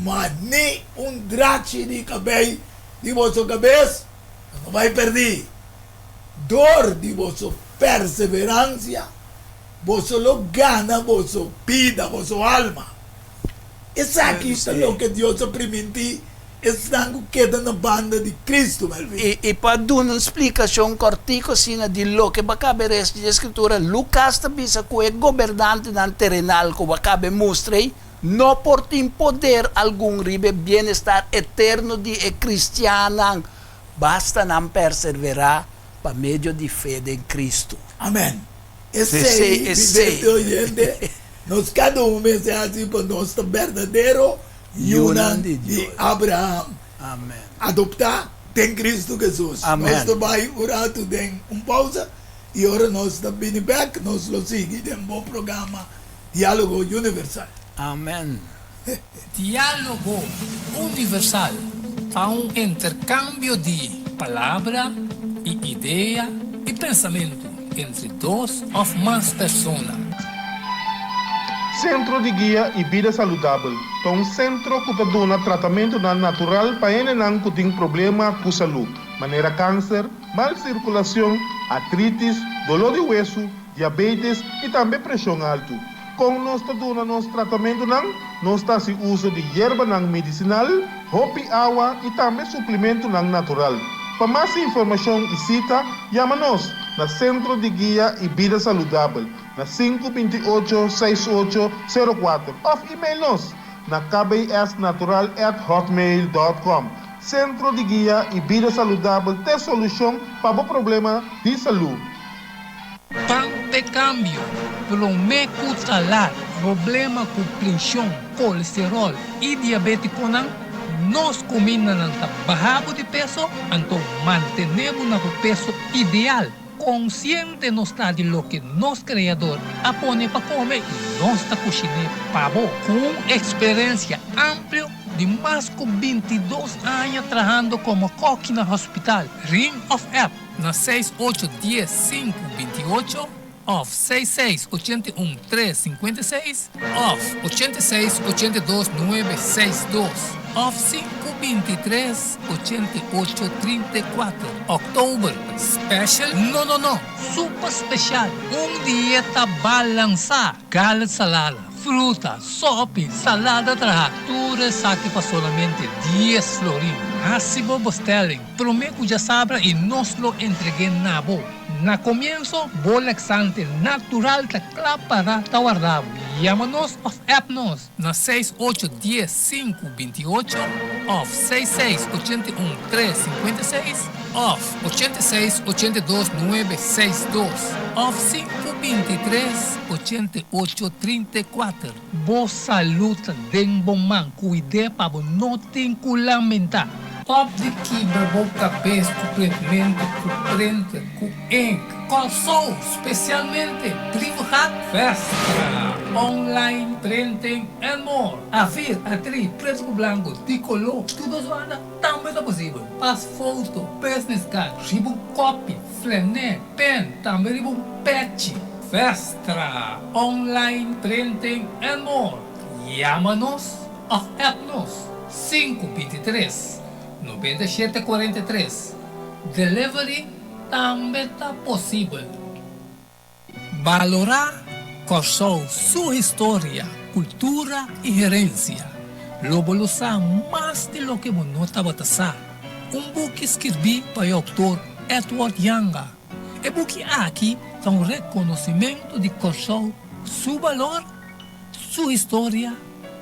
Ma ni un drachi di kabei di boso kabes lo no bai pèrdí. Dor di boso perseveransia boso lo gana boso bida, boso alma. Esaki ta loke Dios a primintí esnan ku keda na banda di Kristu, Melvin. I pa duna un splikashon kòrtiku asina di loke bo a kaba res di e Skritura, Lukas ta bisa ku e gobernantenan terenal ku bo a kaba mustra ei no por tin poder algun riba e bienestar eterno di e kristiannan, basta nan perseverá pa medio di fe den Kristu. Amèn. Esei, vidente oyente, nos kada un mester hasi pa nos ta berdadero yunan di Abraham, adoptá den Kristu Hesus. Nos ta bai un ratu den un pausa i ora nos ta bini bèk nos lo sigui den bo programa Diálogo Universal. Amen. Diálogo Universal ta un interkambio di palabra i idea i pensamentu entre dos òf mas persona. Sentro di Guia i Bida Saludabel ta un sentro ku ta duna tratamentunan natural pa hendenan ku tin problema ku salú, manera kanser, mal sirkulashon, artritis, doló di wesu, diabetes i tambe preshon altu. Kon nos ta duna nos tratamentunan? Nos ta hasi uso di yerbanan medisinal, hopi awa i tambe suplimentunan natural. Pa mas informashon i sita, yama nos na Sentro di Guia i Bida Saludabel na sinku 28 6 8 0 4 òf email nos na kbsnatural at hotmail dòt kòm. Sentro di Guia i Bida Saludabel t'e solushon pa bo problema di salú. Pan p'e kambio, promé ku ta lat. Problema ku preshon, kolesteròl i diabétikonan, nos kumindanan ta baha bo di peso, anto mantené bo na bo peso ideal. Konsiente nos ta di loke nos Kreador a pone pa kome i nos ta kushiné pa bo. Ku un eksperensia amplio di mas ku 22 aña trahando komo kòki na hospital, Ring òf app. Na seis ocho dies sinku 28 òf seis seis 81 tres 56 òf 86 82 nuebe seis dos òf sinku 23 88 34. Òktober special? No no no! Super special! Un dieta balansá! Galet salada, fruta, sopi, salada traha, tur esaki pa solamente 10 florin. Hasi bo bestelling prome ku djasabra i nos lo entreg'é na bo. Na komienso, bo laxante natural ta kla para ta warda bo. Yama nos òf app nos na seis ocho dies sinku 28 òf seis seis 81 tres 56 òf 86 82 nuebe seis dos òf sinku 23 88 34. Bo salú ta den bo man, kuid'é pa bo no tin ku lamentá. Stop di kibra bo kabes ku printmentu, ku printer, ku ink. Kòrsou, spesialmente Brievengat, Vestra, online printing and more. A4, A3, pretu ku blanku, di koló, tur dos banda tambe ta posibel. Pas foto, business card, riba un kopi, flené, pen, tambe riba un pechi. Vestra, online printing and more. Yama nos òf app nos 5 23 97 43. Delivery tambe ta posibel. Balorá Kòrsou su historia, kultura i herensia. Lo bo lo sa mas di loke bo no tabata sa. Un buki skirbí pa e outor Edward Janga. E buki aki ta un rekonosimentu di Kòrsou su balor, su historia,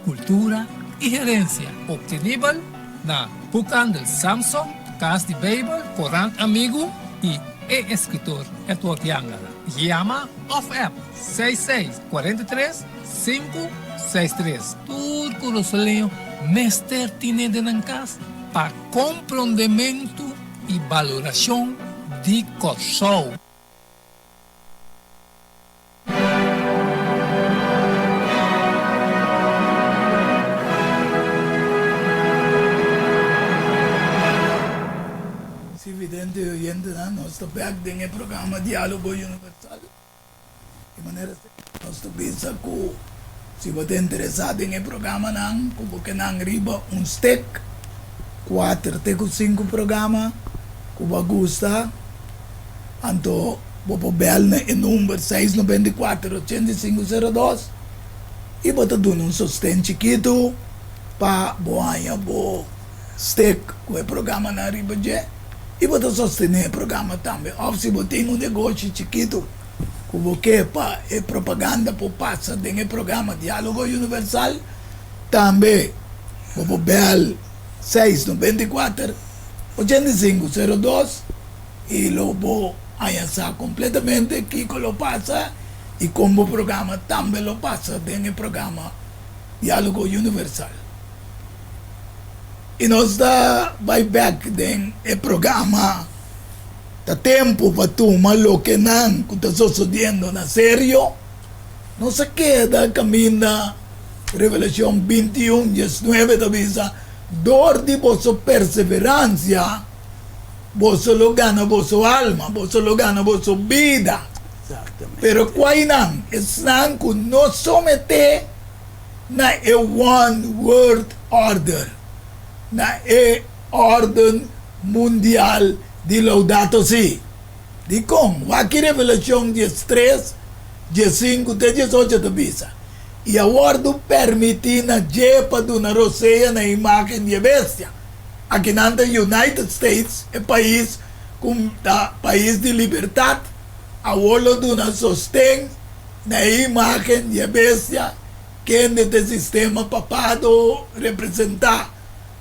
kultura i herensia. Optenibel na Boekhandel Samson, Kas di Beibel, Korant Amigu i e eskritor Edward Janga. Yama òf app 66 43 5 63. Tur kurasoleño mester tine den nan kas. Pa komprondementu i balorashon di Kòrsou. Si vidente i oyentenan, nos ta bek den e programa Diálogo Universal. Di manera nos ta bisa ku si bo ta interesá den e programanan ku bo ke nan riba un stek, kuater te ku sinku programa ku bo a gusta, anto bo por bèl na e number seis 94 85 02 i bo ta duna un sosten chikitu pa bo haña bo stek ku e programanan riba dje i bo ta sostené e programa tambe. Òf si bo tin un negoshi chikitu ku bo ke pa e propaganda por pasa den e programa Diálogo Universal, tambe bo por bèl seis 94 85 02 i lo bo haña sa kompletamente kiko lo pasa i kon bo programa tambe lo pasa den e programa Diálogo Universal. I nos ta bai bèk den e programa Ta Tempu pa Tuma Lokenan Ku Ta Sosodiendo na Serio. Nos a keda kaminda Revelashon 21, 19 ta bisa, Dor di boso perseveransia boso lo gana boso alma, boso lo gana boso bida. Pero kuainan? Esnan ku no someté na e One World Order, na e órden mundial di Laudato Si. Dikon? Wak ki Revelashon 13, 15 te 18 ta bisa, I a wòrdu permití na dje pa duna rosea na e imágen di e bestia. Akinan ta United States, e pais ku ta pais di libertat, awor lo duna sosten na e imágen di e bestia, kende ta e sistema papado representá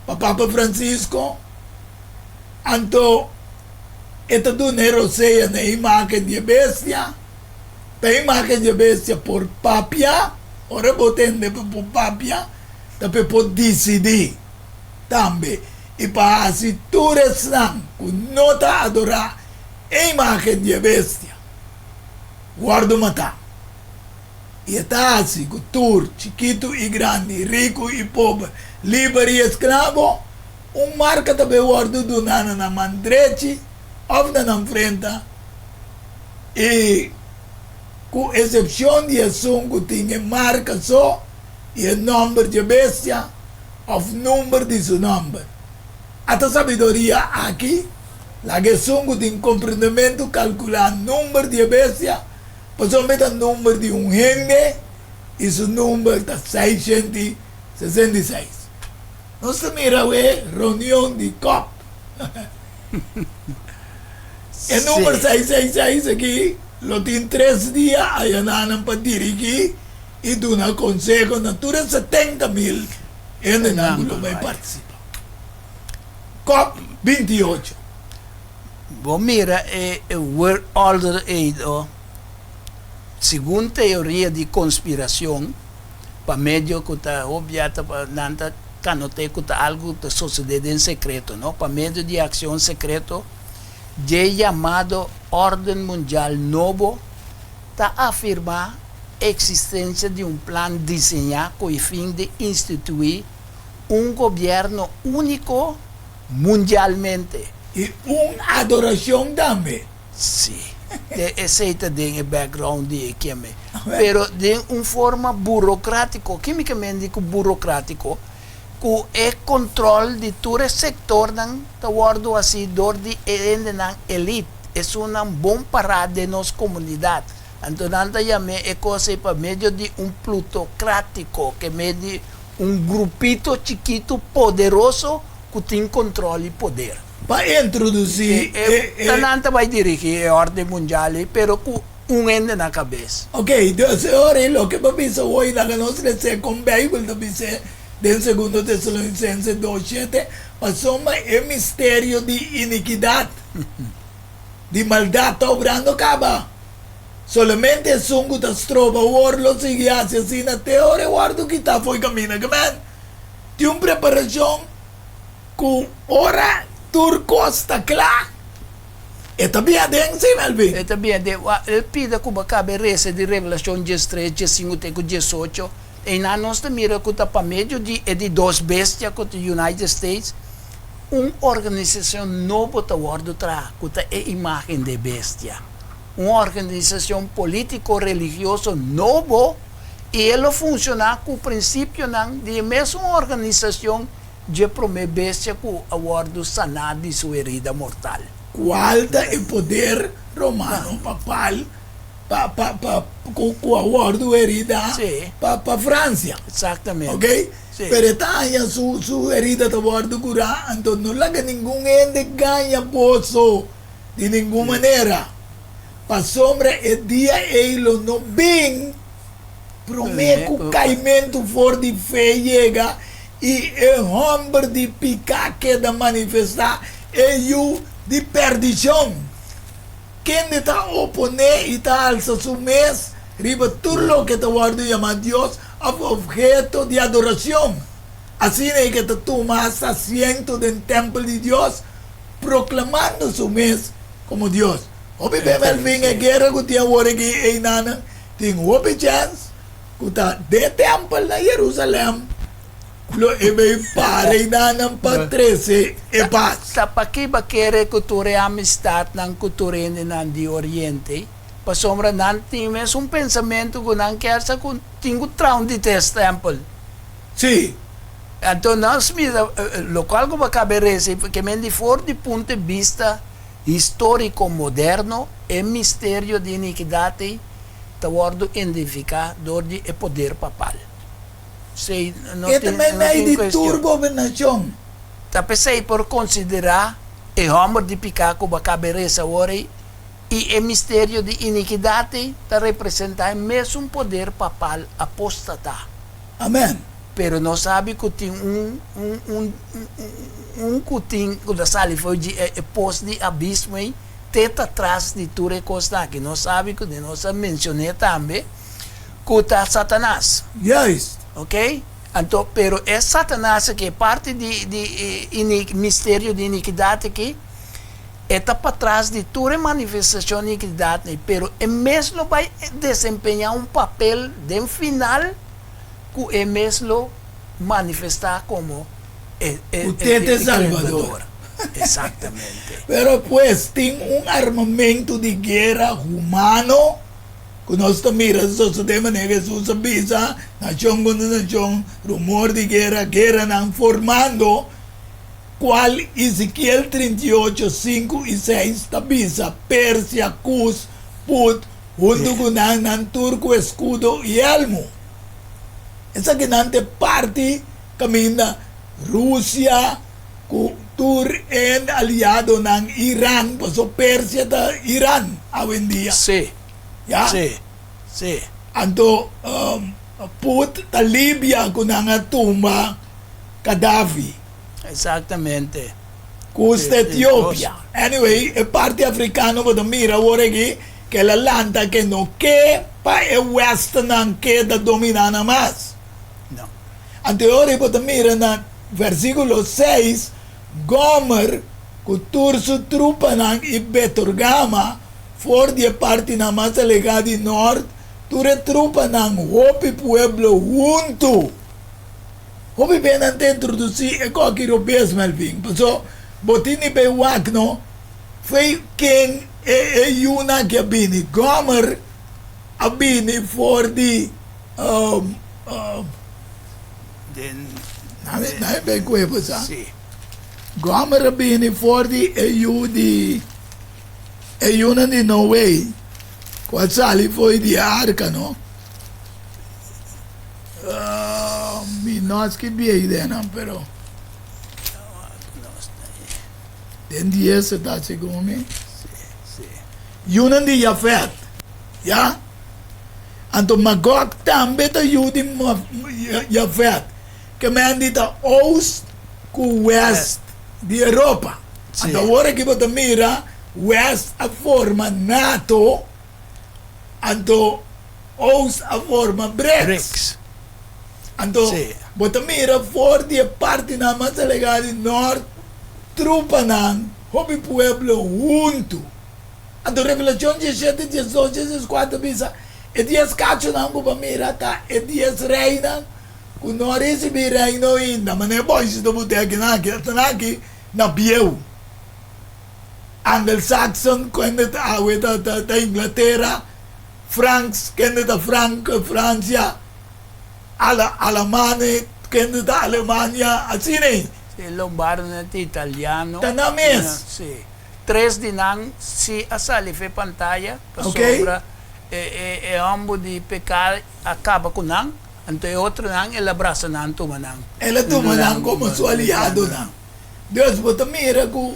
pa Papa Francisco. Anto e ta duna e rosea na e imágen di e bestia, pa e imágen di e bestia por papia, ora bo tende pa por papia, ta pa e por disidí tambe, i pa hasi tur esnan ku no ta adorá e imágen di e bestia wòrdu matá. I e ta hasi ku tur, chikitu i grandi, riku i pober, liber i esklabo, un marka ta bay wòrdu duná na nan man drechi òf na nan frenta, i ku esepshon di esun ku tin e marka so i e nòmber dje bestia òf number di su nòmber. Ata sabiduria aki, laga esun ku tin komprendementu kalkulá number di e bestia, pasobra e ta number di un hende i su number ta 666. Nos ta mira awe reunion di cop. E number 666 aki lo tin tres dia ayananan pa dirigi i duna konseho na tur e 70 mil hendenan ku lo bai partisipa. Cop 28. Bo mira e World Order ei do, segun teoria di konspiracion, pa medio ku ta hobia ta pa nan ta kanote ku ta algu ku ta sosode den sekreto, no, pa medio di akshon sekreto dje yamado Orden Mundial Nobo ta afirmá eksistensia di un plan diseñá ku e fin di instituí un gobièrnu úniko mundialmente. I un adorashon tambe. Sí, te esei ta den e background di e keme. Pero den un forma burocratico, kimicamente di cu burocratico, cu e control di tur e sectornan ta wordo haci door di e hendenan elite, esunnan bon para den nos comunidad. Anto nan ta yam'e e cos ei pa medio di un plutocratico, ke me di un grupito chikito poderoso cu tin control y poder. Pa introdusí e. E nan ta bai dirigí e órden mundial ei, pero ku un hende na kabes. Oke, dus e ora ei loke bo bisa hoy laga nos lesa kon Beibel ta bis'é den Segundo Tesalonisense 2, 7, Pasobra e misterio di inikidat, di maldat ta obrando kaba. Solamente esun ku ta stroba awor lo sigui hasi asina te ora e wòrdu kitá fo'i kaminda. Amen. Tin un preparashon. Ku ora tur kos ta kla, e ta bin aden, sí, Melvin? E ta bin aden. Wak, el pida ku bo kabe resa di Revelashon diestres, diesinku te ku diesocho. Einan nos ta mira ku ta pa medio di e di dos bestia ku ta United States, un organisashon nobo ta wòrdu traha ku ta e imágen di e bestia. Un organisashon polítiko-religioso nobo i e lo funshoná ku prinsipionan di e mesun organisashon dje promé bestia ku a wòrdu saná di su herida mortal. Kual ta e poder romano papal pa pa pa ku ku a wòrdu herida pa pa Fransia? Exactamente. Ok? Pero e ta haña su su herida ta wòrdu kurá, anto no laga ningun hende gaña boso di ningun manera, pasobra e dia ei lo no bin. Promé ku kaimentu for di fe yega i e hòmber di piká keda manifestá, e yu di pèrdishon, kende ta oponé i ta alsa su mes riba tur loke ta wòrdu yamá Dios òf opheto di adorashon, asina e ke ta tuma hasta asiento den tèmpel di Dios, proklamando su mes komo Dios. Hopi bes Melvin, e guera ku tin awor aki einanan Tin hopi chèns ku ta den e tèmpel na Yerusalèm lo e bay para einan pa trese e pas. Ta paki bo kere ku tur e amistatnan ku tur hendenan di Oriente? Pasobra nan tin mes un pensamentu ku nan kier sa ku tin ku traha un di tres tèmpel. Sí. Anto nos mira lokual ku bo kaba e resa ke men di for di punto di bista Históriko moderno, e misterio di inikidat ei ta wòrdu identifiká dor di e poder papal. Esei no E ta tin, no meimei tin di tur kuestion. gobernashon. Ta p'esei por konsiderá e hòmber di piká ku bo a kaba e resa awor ei i e misterio di inikidat ei ta representá e mesun poder papal apóstata. Amèn. Pero nos sabi ku tin un un un un ku tin ku ta sali for di e pos di abismo ei te ta tras di tur e kosnan aki. Nos sabi ku nos a menshon'é tambe ku ta Satanas. Juist. Ok? Anto, pero e Satanas aki, e parti di di e misterio di inikidat aki, e ta patras di tur e manifestashon di inikidat ei, pero e mes lo bai desempeñá un papel den final ku e mes lo manifestá komo e Ku te te Salbador. Exactamente. Pero pues tin un armamentu di guera humano ku nos ta mira sosodé manera Hesus a bisa, nashon kontra nashon, rumor di guera, gueranan formando, kual Ezekiel 38, 5 i 6 ta bisa, Persia, Kus, Put, huntu ku nan, nan tur ku eskudo i elmu. Esakinan ta e parti kaminda Rusia ku tur e aliadonan Iran, paso Persia ta Iran awendia. Sí, Ya? sí, sí. Anto Put ta Libia ku nan a tumba Gaddafi. Exactamente. Kus ta Etiopia. Anyway, e parti afrikano bo ta mira awor aki ke el a lanta ke no ke pa e westnan keda dominá nan mas. No. Anto e ora bo ta mira na versíkulo seis, Gomer ku tur su trupanan i Betorgama for di e partinan mas alehá di nort, tur e trupanan hopi pueblo huntu. Hopi be nan ta introdusí e koki robes, Melvin, paso bo tin di bay wak no fei ken e e yunan aki a bini. Gomer a bini for di Den Nan e bay ku e bo sa. Sí. Gomer a bini for di e yu di e yunan di Noe ku a sali for di e arka no. Mi no a skirbi e ideanan, pero den dies e ta segun mi. Yunan di Jafet, ya. Anto Magog tambe ta yu di Jafet, ke men di ta oost ku west di Europa. Anto awor aki bo ta mira west a forma nato. Anto Oost a forma BRICS. BRICS. Anto bo ta mira for di e partinan mas alegá di nort, trupanan, hopi pueblo huntu. Anto Revelashon diesshete, diesdos, dieskuater ta bisa, E dies kachunan ku bo mira ta e dies reinan ku no a risibí reino ainda. Manera boisi ta bute akinan aki, esnan aki na bieu. Angel-Saxon, kende ta awe ta Inglatera, Franks, kende ta Frank, Fransia, Ala, Alamane, kende ta Alemania, asina ei. Si, Lombardonan ta italiano. Ta nan mes. Si. Tres di nan si a sali fe pantaya pasobra e e homber di peka a kaba ku nan, anto e otronan el a brasa nan tuma nan. El a tuma nan komo su aliadonan. Dus bo ta mira ku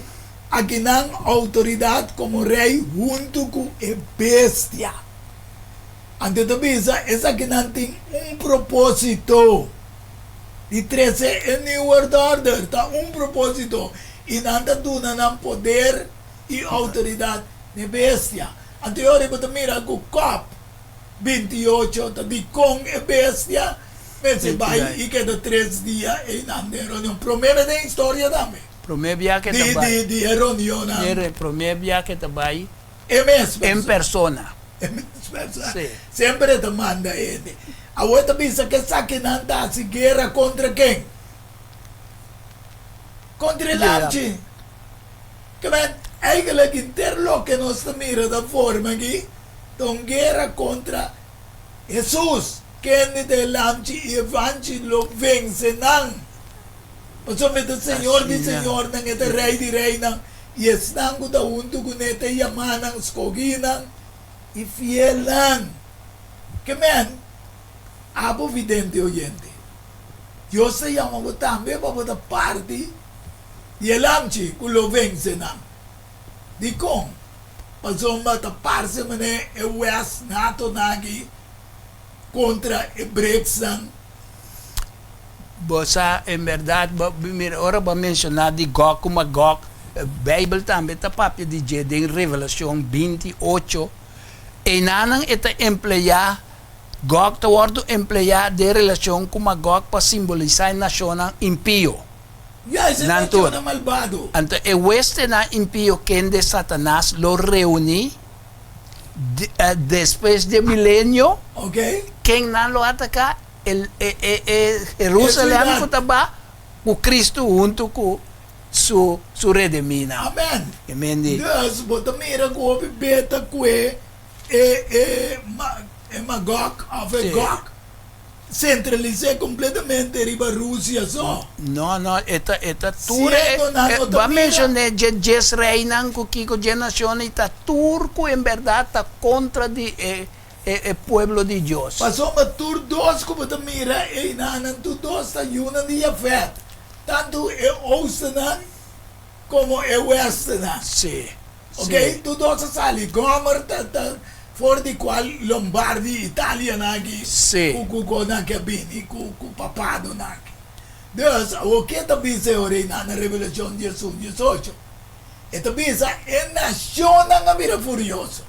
akinan outoridat komo rei huntu ku e bestia. Anto ta bisa esakinan tin un propósito di trese e New World Order, ta un propósito i nan ta duna nan poder i outoridat n'e bestia. Anto e ora bo ta mira ku Cop 28 ta dikon e bestia mester bai i keda tres dia einan den reunion. Promé bes den historia tambe. Promé bia ke ta bai. Di e reunionnan. Promé bia ke ta bai. E mes persona. En persona. E mes persona. Si. Semper e ta manda hende. Awor e ta bisa ku esakinan ta hasi guera kontra ken? Kontra e lamchi. Ke men, eigenlijk henter loke nos ta mira ta forma aki ta un guera kontra Hesus, kende ta e lamchi i e vanchi lo vense nan. Pasobra e ta Señor di señornan, e ta Rei di reinan, i esnan ku ta huntu kuné ta yamá nan, skohínan i fielnan. Ke men, abo vidente oyente, Dios ta yama bo tambe pa bo ta parti di e lamchi ku lo vense nan. Dikon? Pasobra ta parse manera e wes nato nan aki kontra e BRICSnan. Bo sa, en berdad, bo mira, ora bo a menciona di Gog cu Magog, Bijbel tambe ta papia di dje den Revelacion 28. Einanan e ta emplea, Gog ta wordo emplea den relacion cu Magog pa simbolisa e nacionnan impio. Juist, e Nan tur. nacionnan malbado. Anto e huestenan impio kende Satanas lo reuni despues di e milenio, ken nan lo ataca? E e e Jerusalem ku ta ba ku Cristo huntu ku su su redeminan. Amen. Amen di. Dus bo ta mira ku hopi beta ku e e e e Magog of e Gog sentralis'é kompletamente riba Rusia so. No no e ta e ta tur e bo a menshoné dje djes reinan ku kiko dje nashonnan i ta tur ku en bèrdat ta kontra di e e pueblo di Dios. Pasobra tur dos ku bo ta mira einanan, tur dos ta yunan di Jafet, tantu e oostennan komo e westennan. Sí, Ok, sí. tur dos a sali. Gomer ta ta for di kual Lombardi, Italianan aki, Sí. ku ku ku nan ke a bini ku ku papadonan aki. Dus, awor ke ta bisa e ora einan na Revelashon 11, 18? E ta bisa e nashonnan a bira furioso.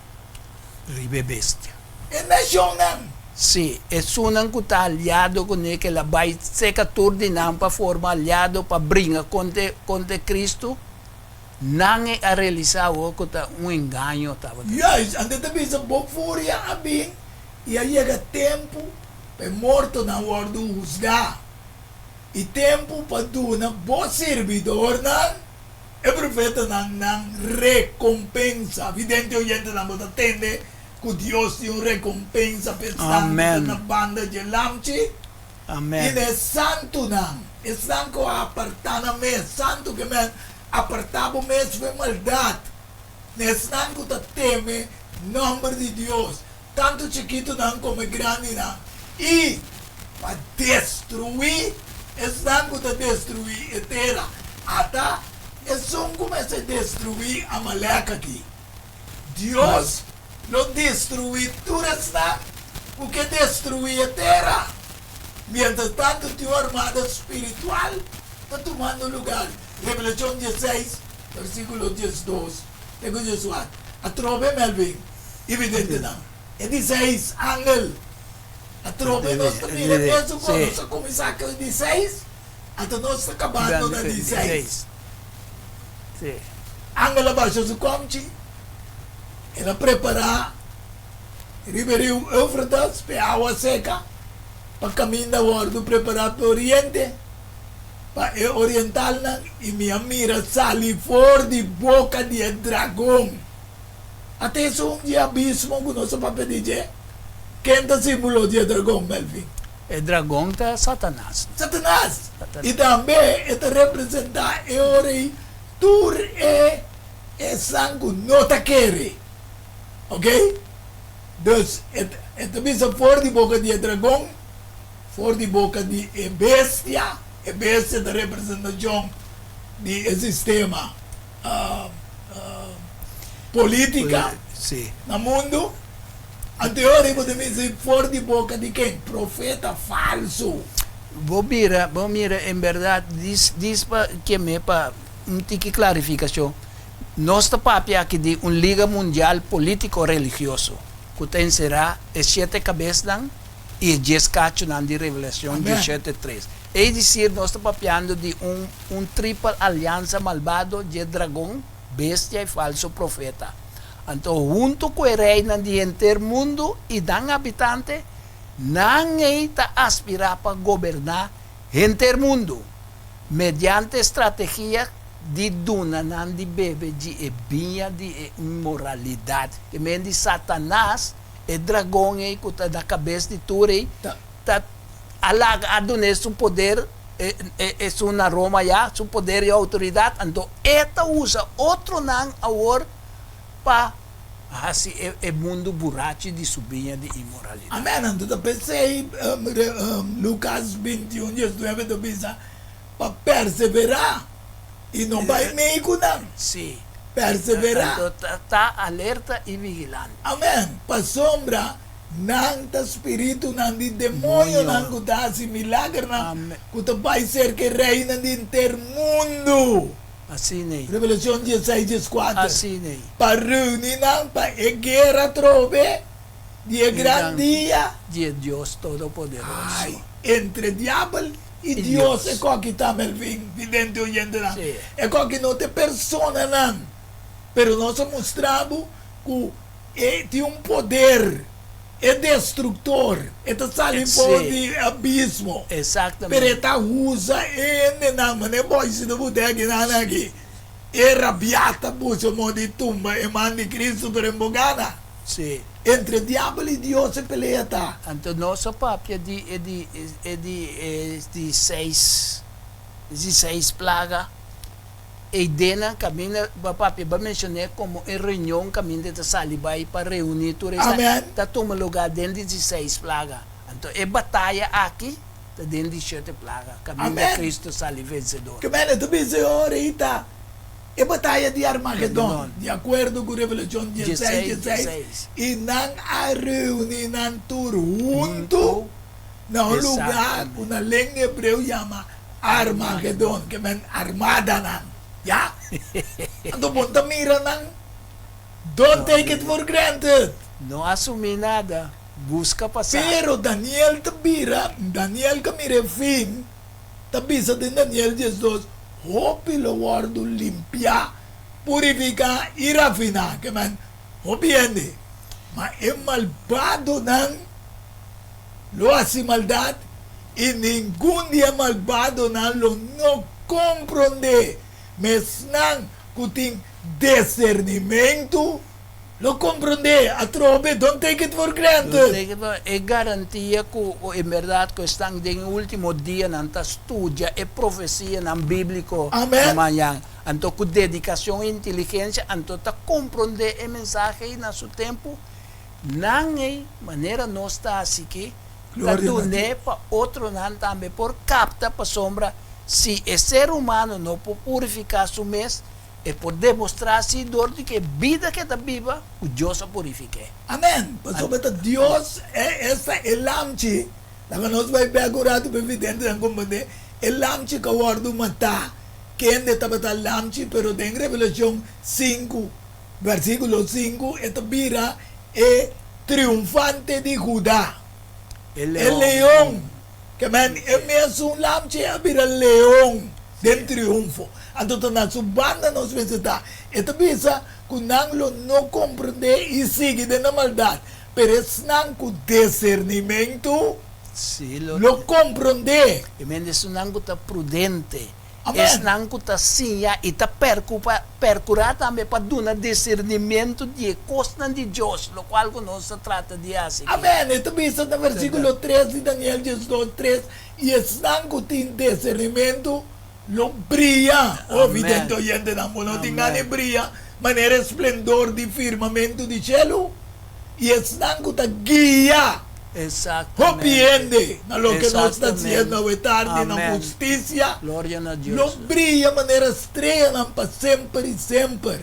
Riba e bestia. E nashonnan. Sí, esunnan ku ta aliado kuné ku el a bai seka tur di nan pa forma aliado pa bringa kontra kontra e Kristu, nan e a realisá awor ku ta un engaño tabata. Juist, anto ta bisa, Bo furia a bin i a yega tempu pa e mortonan wòrdu husgá, i tempu pa duna bo sirbidornan E profetanan nan rekompensa. Vidente oyentenan, bo ta tende ku Dios tin un rekompensa pa esnan ku ta na banda dje Lamchi i na e santunan, esnan ku a apartá nan mes. Santu ke men apartá bo mes for e maldat. Na esnan ku ta teme nòmber di Dios, tantu chikitunan komo e grandinan, i pa destruí esnan ku ta destruí e tera. Ata esun ku mester destruí Amalek aki. Dios lo destruí tur esnan ku ke destruí e tera. Miéntras tantu tin un armada spiritual ta tumando lugar. Revelashon dieseis, versíkulo 12 te ku 14. Atrobe, Melvin. Evidentenan, e di seis angel. Atrobe nos ta mira e mesun kos, nos a kuminsá ku e di seis, anto nos ta kabando na di seis. Angel a basha su kòmchi, el a prepará riba e riu Eufrates pa e awa seka, pa kaminda wòrdu prepará pa e oriente, pa e orientalnan, i mi a mira sali for di boka di e dragon. Ata esun di e abismo ku nos a papia di dje? Ken ta símbolo di e dragon, Melvin? E dragon ta Satanas. Satanas! I tambe e ta representá e ora ei tur e esnan ku no ta kere. Oke? Dus, e ta bisa for di boka di e dragon, for di boka di e bestia, e bestia ta representashon di e sistema. Politica na mundo anto e ora bo ta mester for di boca di ken? Profeta falso. Bo mira, bo mira en berdad dis dis pa keme pa un tiki clarificacion. Nos ta papia aki di un liga mundial politico religioso cu ta encera e shete cabesnan i e djes kachunan di Revelacion dieshete tres. Es dicir, nos ta papiando di un un tripel aliansa malbado dje dragon, bestia i falso profeta. Anto hunto cu e reinan di henter mundu i nan habitante, nan ei ta aspirá pa goberná henter mundu mediante strategia di duna nan di bebe di e biña di e inmoralidad. Ke men di Satanas. E dragon ei ku ta na kabes di tur ei ta a laga a dun'é su poder, esun na Roma ya, su poder i outoridat, anto e ta usa otronan awor pa hasi e mundu burachi di su biña di inmoralidat. Amen, anto ta p'esei Lukas 21, 19 ta bisa pa perseverá i no bai mei ku nan. Sí. Perseverá. Anto ta alerta i vigilante. Amen. Pasobra nan ta spiritunan di demoñonan ku ta hasi milagernan ku ta bai serka e reinan di henter mundu. Asina ei. Revelashon dieseis, dieskuater. Asina ei. Pa reuni nan pa e guera atrobe di e gran dia. Di e Dios Todopoderoso. Ai, entre diabel I Dios e koki ta Melvin, vidente oyentenan. E koki no ta e personanan, pero nos a mustra bo ku e tin un poder, e destruktor, e ta sali for di abismo. Pero e ta usa e hendenan, manera e boisi ta bute akinan aki, e rabiá ta buska modo di tumba e man di Cristo, pero e no por gana. Entre diabel i Dios e pelea ta. Anto nos a papia di e di e di e di seis di seis plaga ei den nan kaminda bo a papia bo a menshon'é komo e reunion kaminda e ta sali bai pa reuní tur esaki ta tuma lugá den di di seis plaga. Anto e bataya aki ta den di shete plaga kaminda Cristo sali vensedor. Ke mene ta bisa e ora ei ta E bataya di Armagedon, di akuerdo ku Revelashon dieseis, dieseis, i nan a reuní nan tur huntu na un lugá ku na lenga hebreo yama Armagedon, ke men armadanan, ya. Anto bo ta mira nan, don't take it for granted. No asumí nada, buska pa sa. Pero Daniel ta bira, Daniel ka mira e fin. Ta bisa den Daniel 12, Hopi lo wòrdu limpiá, purifiká i rafiná, ke men, hopi hende, ma e malbadonan lo hasi maldat i ningun di e malbadonan lo no komprondé, mesnan ku tin desernimentu Lo comprende atrobe, don't take it for granted. Don't take it for E garantia cu en berdad cu esnan den e ultimo dianan ta studia e profecianan biblico Amen. mañan. Anto cu dedicacion y inteligencia anto ta comprende e mensahe ey na su tempo. Nan ey, manera nos ta haci aki, ta Gloria na dun'e Dios. pa otronan tambe por capta pasobra si e ser humano no por purifica su mes, E por demostrá si dor di ke bida ke ta biba ku Dios a purifik'é. Amèn! Pasobra ta Dios e esta e lamchi, laga nos bai bèk un ratu pa e videntenan komprendé, e lamchi ku a wòrdu matá, kende tabata lamchi, pero den Revelashon sinku, vèrsikulo sinku, e ta bira e triunfante di Judá. E leon. Ke men e mesun lamchi a bira leon den triunfo. Anto ta na su banda nos mester ta. E ta bisa ku nan lo no komprendé i sigui den nan maldat, pero esnan ku disernimentu lo komprendé. E men esunnan ku ta prudente, esnan ku ta siña i ta perkurá tambe pa duna disernimentu di e kosnan di Dios, lokual ku nos ta trata di hasi aki. Amèn! E ta bisa na versíkulo tres di Daniel diesdos, tres, I esnan ku tin disernimentu lo bria. O vidente oyentenan, bo no tin gana di bria manera e splendor di firmamentu di shelu? I esnan ku ta guia hopi hende na loke nos ta hasiendo awe tardi na hustisia, lo bria manera streanan pa semper i semper.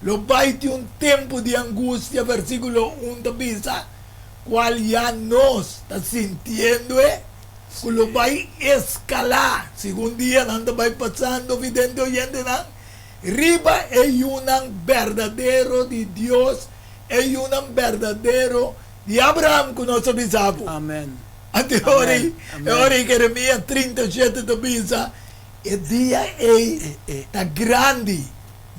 Lo bai tin un tempu di angustia, versíkulo un ta bisa, kual ya nos ta sintiendo e, ku lo bai eskalá segun dianan ta bai pasando, vidente oyentenan, riba e yunan berdadero di Dios, e yunan berdadero di Abraham ku nos a bisa bo. Amen. Anto e ora ei, e ora ei Jeremia 37 ta bisa, E dia ei ta grandi,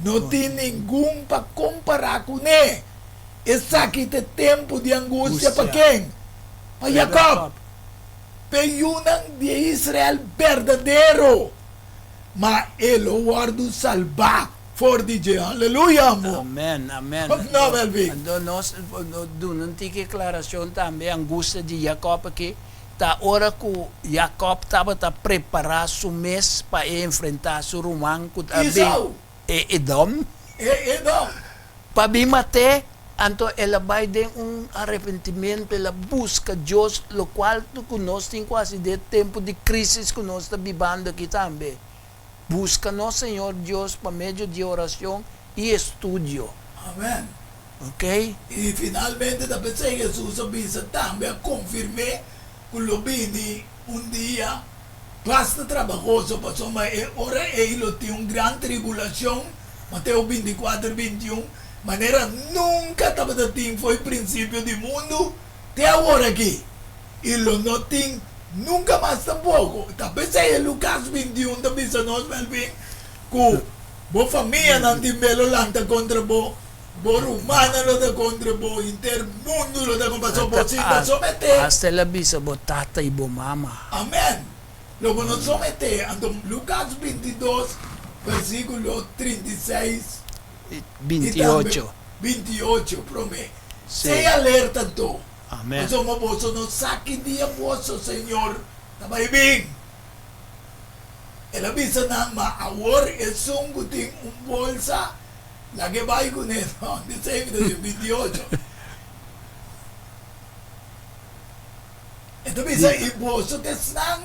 no tin ningun pa kompará kuné. Esaki ta e tempu di angustia pa ken? Pa Jakòb, pa e yunan di e Israel berdadero. Ma e lo wòrdu salbá for di dje. Aleluya, amo. Amen, amen. Of no, Melvin? Anto nos duna un tiki klarashon tambe, angustia di Jakòb aki ta ora ku Jakòb tabata prepará su mes pa e enfrentá su ruman ku ta bin, Esau. e Edom. E Edom. Pa bin mat'é, anto el a bai den un arepentimentu, el a buska Dios, lokual ku nos tin ku hasi den e tempu di krísis ku nos ta bibando aki tambe. Buska nos Señor Dios pa medio di oracion y estudio. Amen. Ok. Y finalmente ta p'esey Jesus a bisa tambe a confirm'é cu lo bini un dia basta trabahoso pasobra e ora ey lo tin un gran tribulacion, Mateo 24, 21, manera nunca tabata tin fo'i principio di mundo te awor aki. I lo no tin nunka mas tampoko. Ta p'esei e Lukas 21 ta bisa nos, Melvin, ku bo famianan tin be lo lanta kontra bo, bo rumannan lo ta kontra bo, henter mundu lo ta kontra bo, pasobra bo sin ta someté. Asta el a bisa bo tata i bo mama. Amen. Lo bo no someté. Anto Lukas 22, versíkulo 36 i tambe 28, promé. Sea alerta anto. Amen. Pasobra boso no sa ki dia boso Señor ta bai bin. El a bisa nan, Ma awor esun ku tin un bolsa, laga e bai kuné. No, di seis mi ta di 28. E ta bisa, I boso ta esnan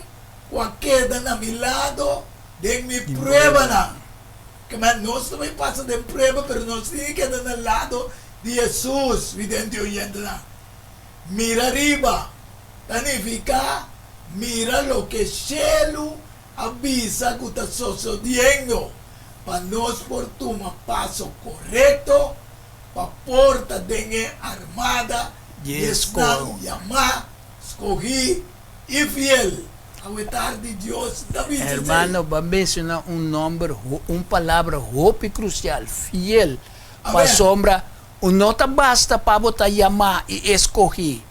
ku a keda na mi lado den mi pruebanan. Kema nos ta bai pasa den prueba, pero nos tin di keda na lado di Hesus, vidente oyentenan. Mira riba ta nifiká mira loke shelu a bisa ku ta sosodiendo pa nos por tuma paso korekto pa por ta den e armada di esnan yamá, skohí i fiel. Awe tardi Dios ta bisa esei. Hermano, bo a menshoná un nòmber, un palabra hopi krusial, fiel. Pasobra un no ta basta pa bo ta yamá i eskohí.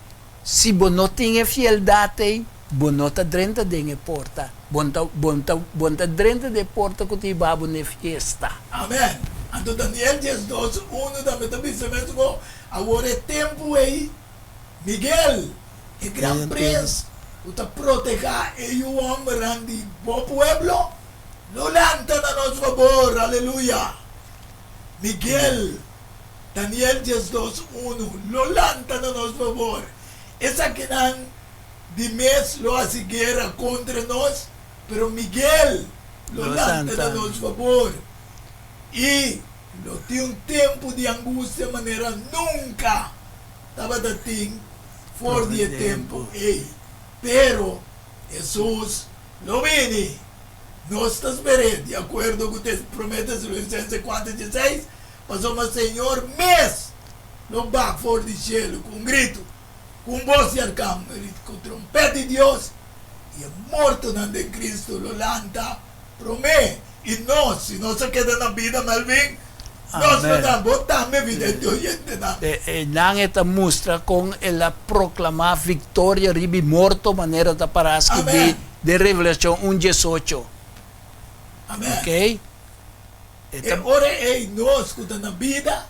Si bo no tin e fieldat ei, bo no ta drenta den e porta. Bo no ta, bo no ta, bo no ta drenta den e porta ku ta hiba bo na e fiesta. Amen. Anto Daniel 12, unu tambe ta bisa mesmo, Awor e tempu ei, Miguel, e gran prins ku ta protehá e yu hòmbernan di bo pueblo, lo lanta na nos fabor. Aleluya! Miguel, Daniel 12, unu, lo lanta na nos fabor. Esakinan di mes lo hasi guera kontra nos, pero Miguel lo lanta na nos fabor. I lo tin un tempu di angustia manera nunka tabata tin for di e tempu ei. Pero Hesus lo bini. Nos ta sper'é, di akuerdo ku te promé Tesalonisense kuater dieseis, pasobra Señor mes lo baha for di shelu ku un gritu. Ku un bos di arkangel i ku trompèt di Dios, i e mortonan den Kristu lo lanta promé, i nos, si nos a keda na bida, Melvin, nos lo ta, bo tambe, vidente oyentenan. Einan e ta mustra kon el a proklamá viktoria riba e morto manera ta pará skibí den Revelashon un diesocho. Amèn. Oké? E ora ei nos ku ta na bida,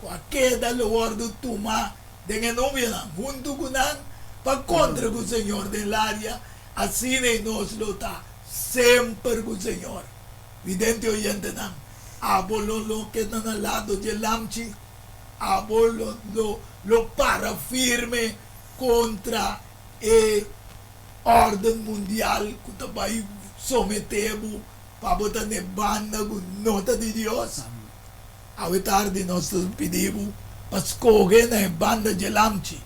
ku a keda lo wòrdu tumá den e nubianan huntu ku nan pa kontra ku Señor den laria, asina ei nos lo ta semper ku Señor. Vidente oyentenan, abo lo lo keda na lado dje Lamchi, abo lo lo lo para firme kontra e órden mundial ku ta bai someté bo pa bo ta n'e banda ku no ta di Dios. Awe tardi nos ta pidi bo pa skohe na e banda dje Lamchi,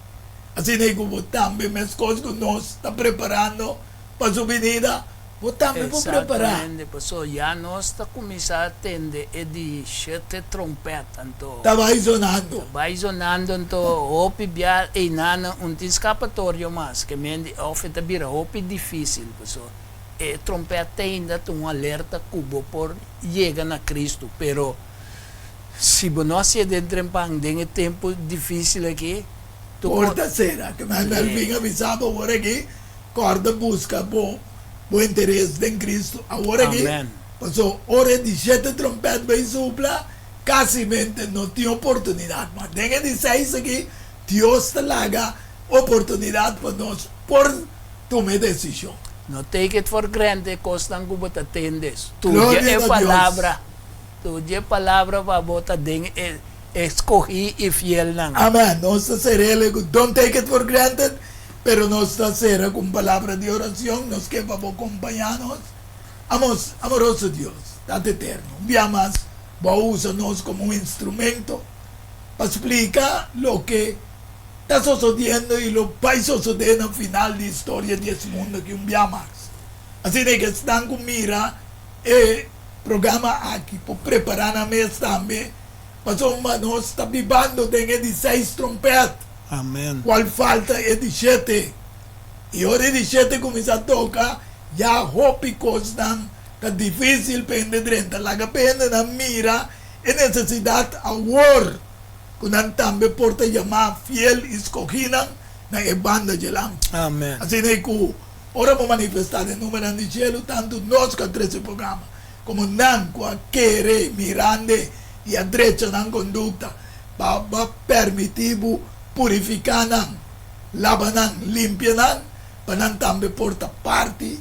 asina ei ku bo tambe meskos ku nos ta preparando pa su binida, bo tambe por prepará. Exactamente, pasobra ya nos ta kuminsá tende e di shete trompèt, anto. Ta bai zonando. Ta bai zonando, anto hopi bia einan un tin skapatorio mas, ke men di òf e ta bira hopi difísil, pasobra e trompèt te ainda ta un alerta ku bo por yega na Cristo, pero si bo no hacié den trempan den e tempo dificil aki, tu por. Porta cera, ke mi Melvin a bisa bo awor aki, corda busca bo bo interes den Cristo awor aki, Amen. paso ora e di shete trompet bay supla, casimente no tin oportunidad, ma den e di seis aki, Dios ta laga oportunidad pa nos por tuma e decision. No take it for granted e kosnan ku bo ta tende. Studia Gloria e na Dios. palabra. Studia e palabra pa bo ta den e eskohí i fielnan. Amen. Nos ta sera el ku don't take it for granted, pero nos ta sera ku un palabra di oracion. Nos ke pa bo kompañá nos. Amos, amoroso Dios, Tata Eterno, un bia mas bo a usa nos komo un instrumento pa splika loke Ta sosodiendo i lo bai sosodé na final di historia di es mundo aki un bia mas. Asina e ke esnan ku mira e programa aki por prepará nan mes tambe, pasobra nos ta bibando den e di seis trompèt, Amen. kual falta e di shete. I ora e di shete kuminsá toka, ya hopi kosnan ta difísil pa hende drenta. Laga pa hendenan mira e nesesidat awor. ku nan tambe por ta yamá fiel i skohínan na e banda dje Lamchi. Amen. Asina ei ku ora bo manifestá den numernan di shelu, tantu nos ku a trese programa komo nan ku a kere mirand'e i a drecha nan kondukta, pa bo a permití bo purifiká nan, laba nan, limpia nan, pa nan tambe por ta parti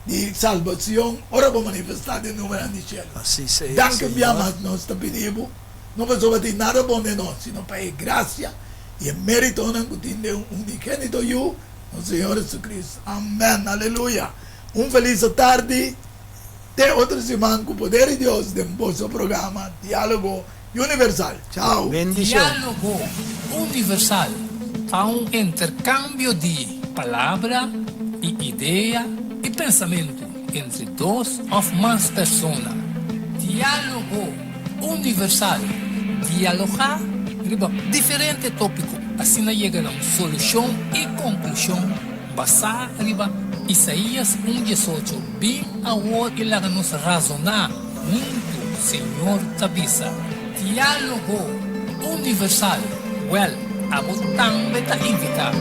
di salbacion ora bo manifestá den numernan di shelu. Así sea, Danki un bia Señor. mas nos ta pidi bo. No pasobra tin nada bon den nos, sino pa e gracia i e meritonan cu tin den un unigenito Yu, nos Señor Jesucristo. Amen. Aleluya. Un feliz atardi. Te otro siman cu poder di Dios den boso programa Dialogo Universal. Chao. Bendicion. Dialogo Universal ta un intercambio di palabra y idea y pensamento entre dos of mas persona. Dialogo. Universal, dialogá riba diferente tópiko, asina yega na un solushon i konklushon basá riba Isaías un diesocho, Bin awor i laga nos razoná huntu, Señor ta bisa. Diálogo Universal, wèl, abo tambe ta invitá.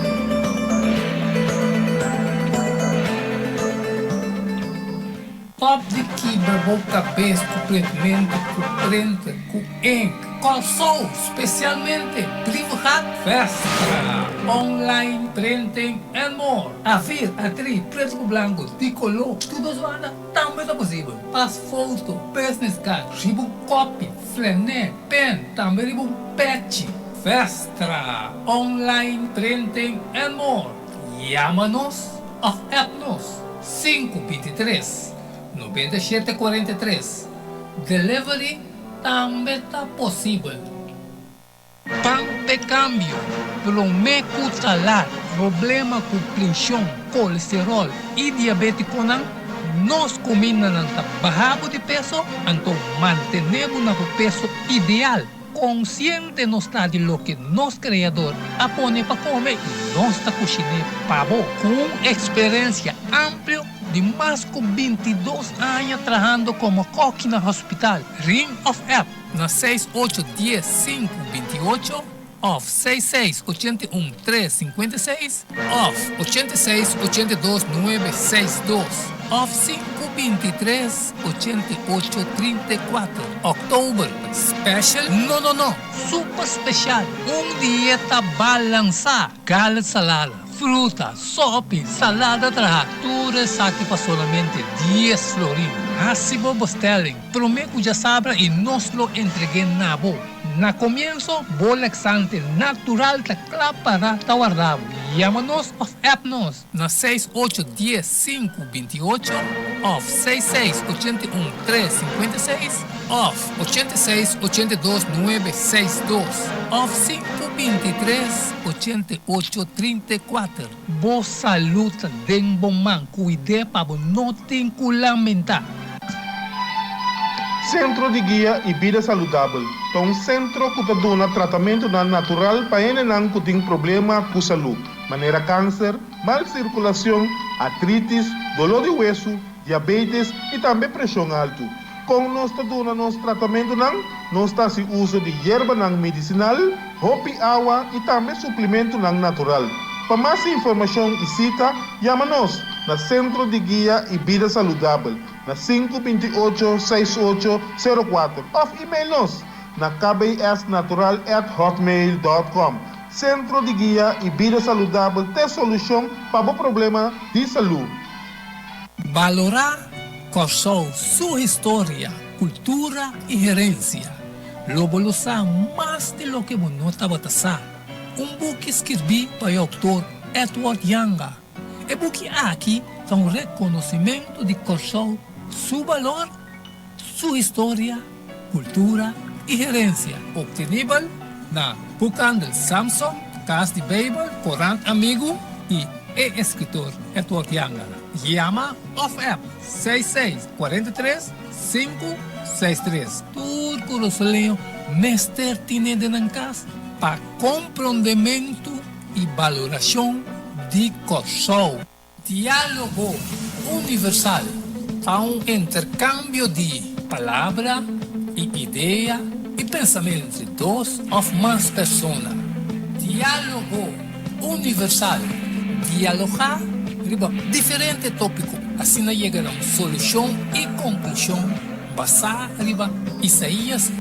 Stop di kibra bo kabes ku printmentu, ku printer, ku ink. Kòrsou, spesialmente Brievengat, Vestra, online printing and more. Afir, atri, pretu ku blanku, di koló, tur dos banda tambe ta posibel. Pas foto, business card, riba un kopi, flené, pen, tambe riba un pechi. Vestra, online printing and more. Yama nos òf app nos. Sinku bintitres, 97 43. Delivery tambe ta posibel. Pan p'e kambio, promé ku ta lat. Problema ku preshon, kolesteròl i diabétikonan, nos kumindanan ta baha bo di peso, anto mantené bo na bo peso ideal. Konsiente nos ta di loke nos Kreador a pone pa kome i nos ta kushin'é pa bo. Ku un eksperensia amplio di mas ku 22 aña trahando komo kòki na hospital, ring òf app na seis ocho dies sinku binti ocho òf seis seis 81 tres 56 òf 86 82 nuebe seis dos òf 5 23 88 34. Òktober special? No no no! Super spesial! Un dieta balansá! Gallet salada, fruta, sòpi, salada trahá, tur esaki pa solamente 10 florin. Hasi bo bestelling promé ku djasabra i nos lo entreg'é na bo. Na komienso, bo laxante natural ta kla pará ta warda bo. Yama nos òf app nos na 6 8 10 5 28 òf 6 6 81 3 56 òf 86 82 9 6 2 òf 5 23 88 34. Bo salú ta den bo man, kuid'é pa bo no tin ku lamentá. Sentro di Guia i Bida Saludabel ta un sentro ku ta duna tratamentunan natural pa hendenan ku tin problema ku salú, manera kanser, mal sirkulashon, artritis, doló di wesu, diabetes i tambe preshon altu. Kon nos ta duna nos tratamentunan? Nos ta hasi uso di yerbanan medisinal, hopi awa i tambe suplementonan natural. Pa mas informashon i sita, yama nos na Sentro di Guia i Bida Saludabel na 528 6804 òf email nos na kbsnatural@hotmail.com. Sentro di Guia i Bida Saludabel ta e solushon pa bo problema di salú. Balorá Kòrsou su historia, kultura i herensia. Lo bo lo sa mas di loke bo no tabata sa. Un buki skirbí pa e outor Edward Janga. E buki aki ta un rekonosimentu di Kòrsou su balor, su historia, kultura i herensia. Optenibel na Boekhandel Samson, Kas di Beibel, Korant Amigu i e eskritor Edward Janga. Yama òf app 66 43 563. Tur kurasoleño mester tine den nan kas pa komprondementu i balorashon di Kòrsou. Diálogo Universal ta un interkambio di palabra i idea i pensamentu entre dos òf mas persona. Diálogo Universal, dialogá riba diferente tópiko, asina yega na un solushon i konklushon basá riba Isaías.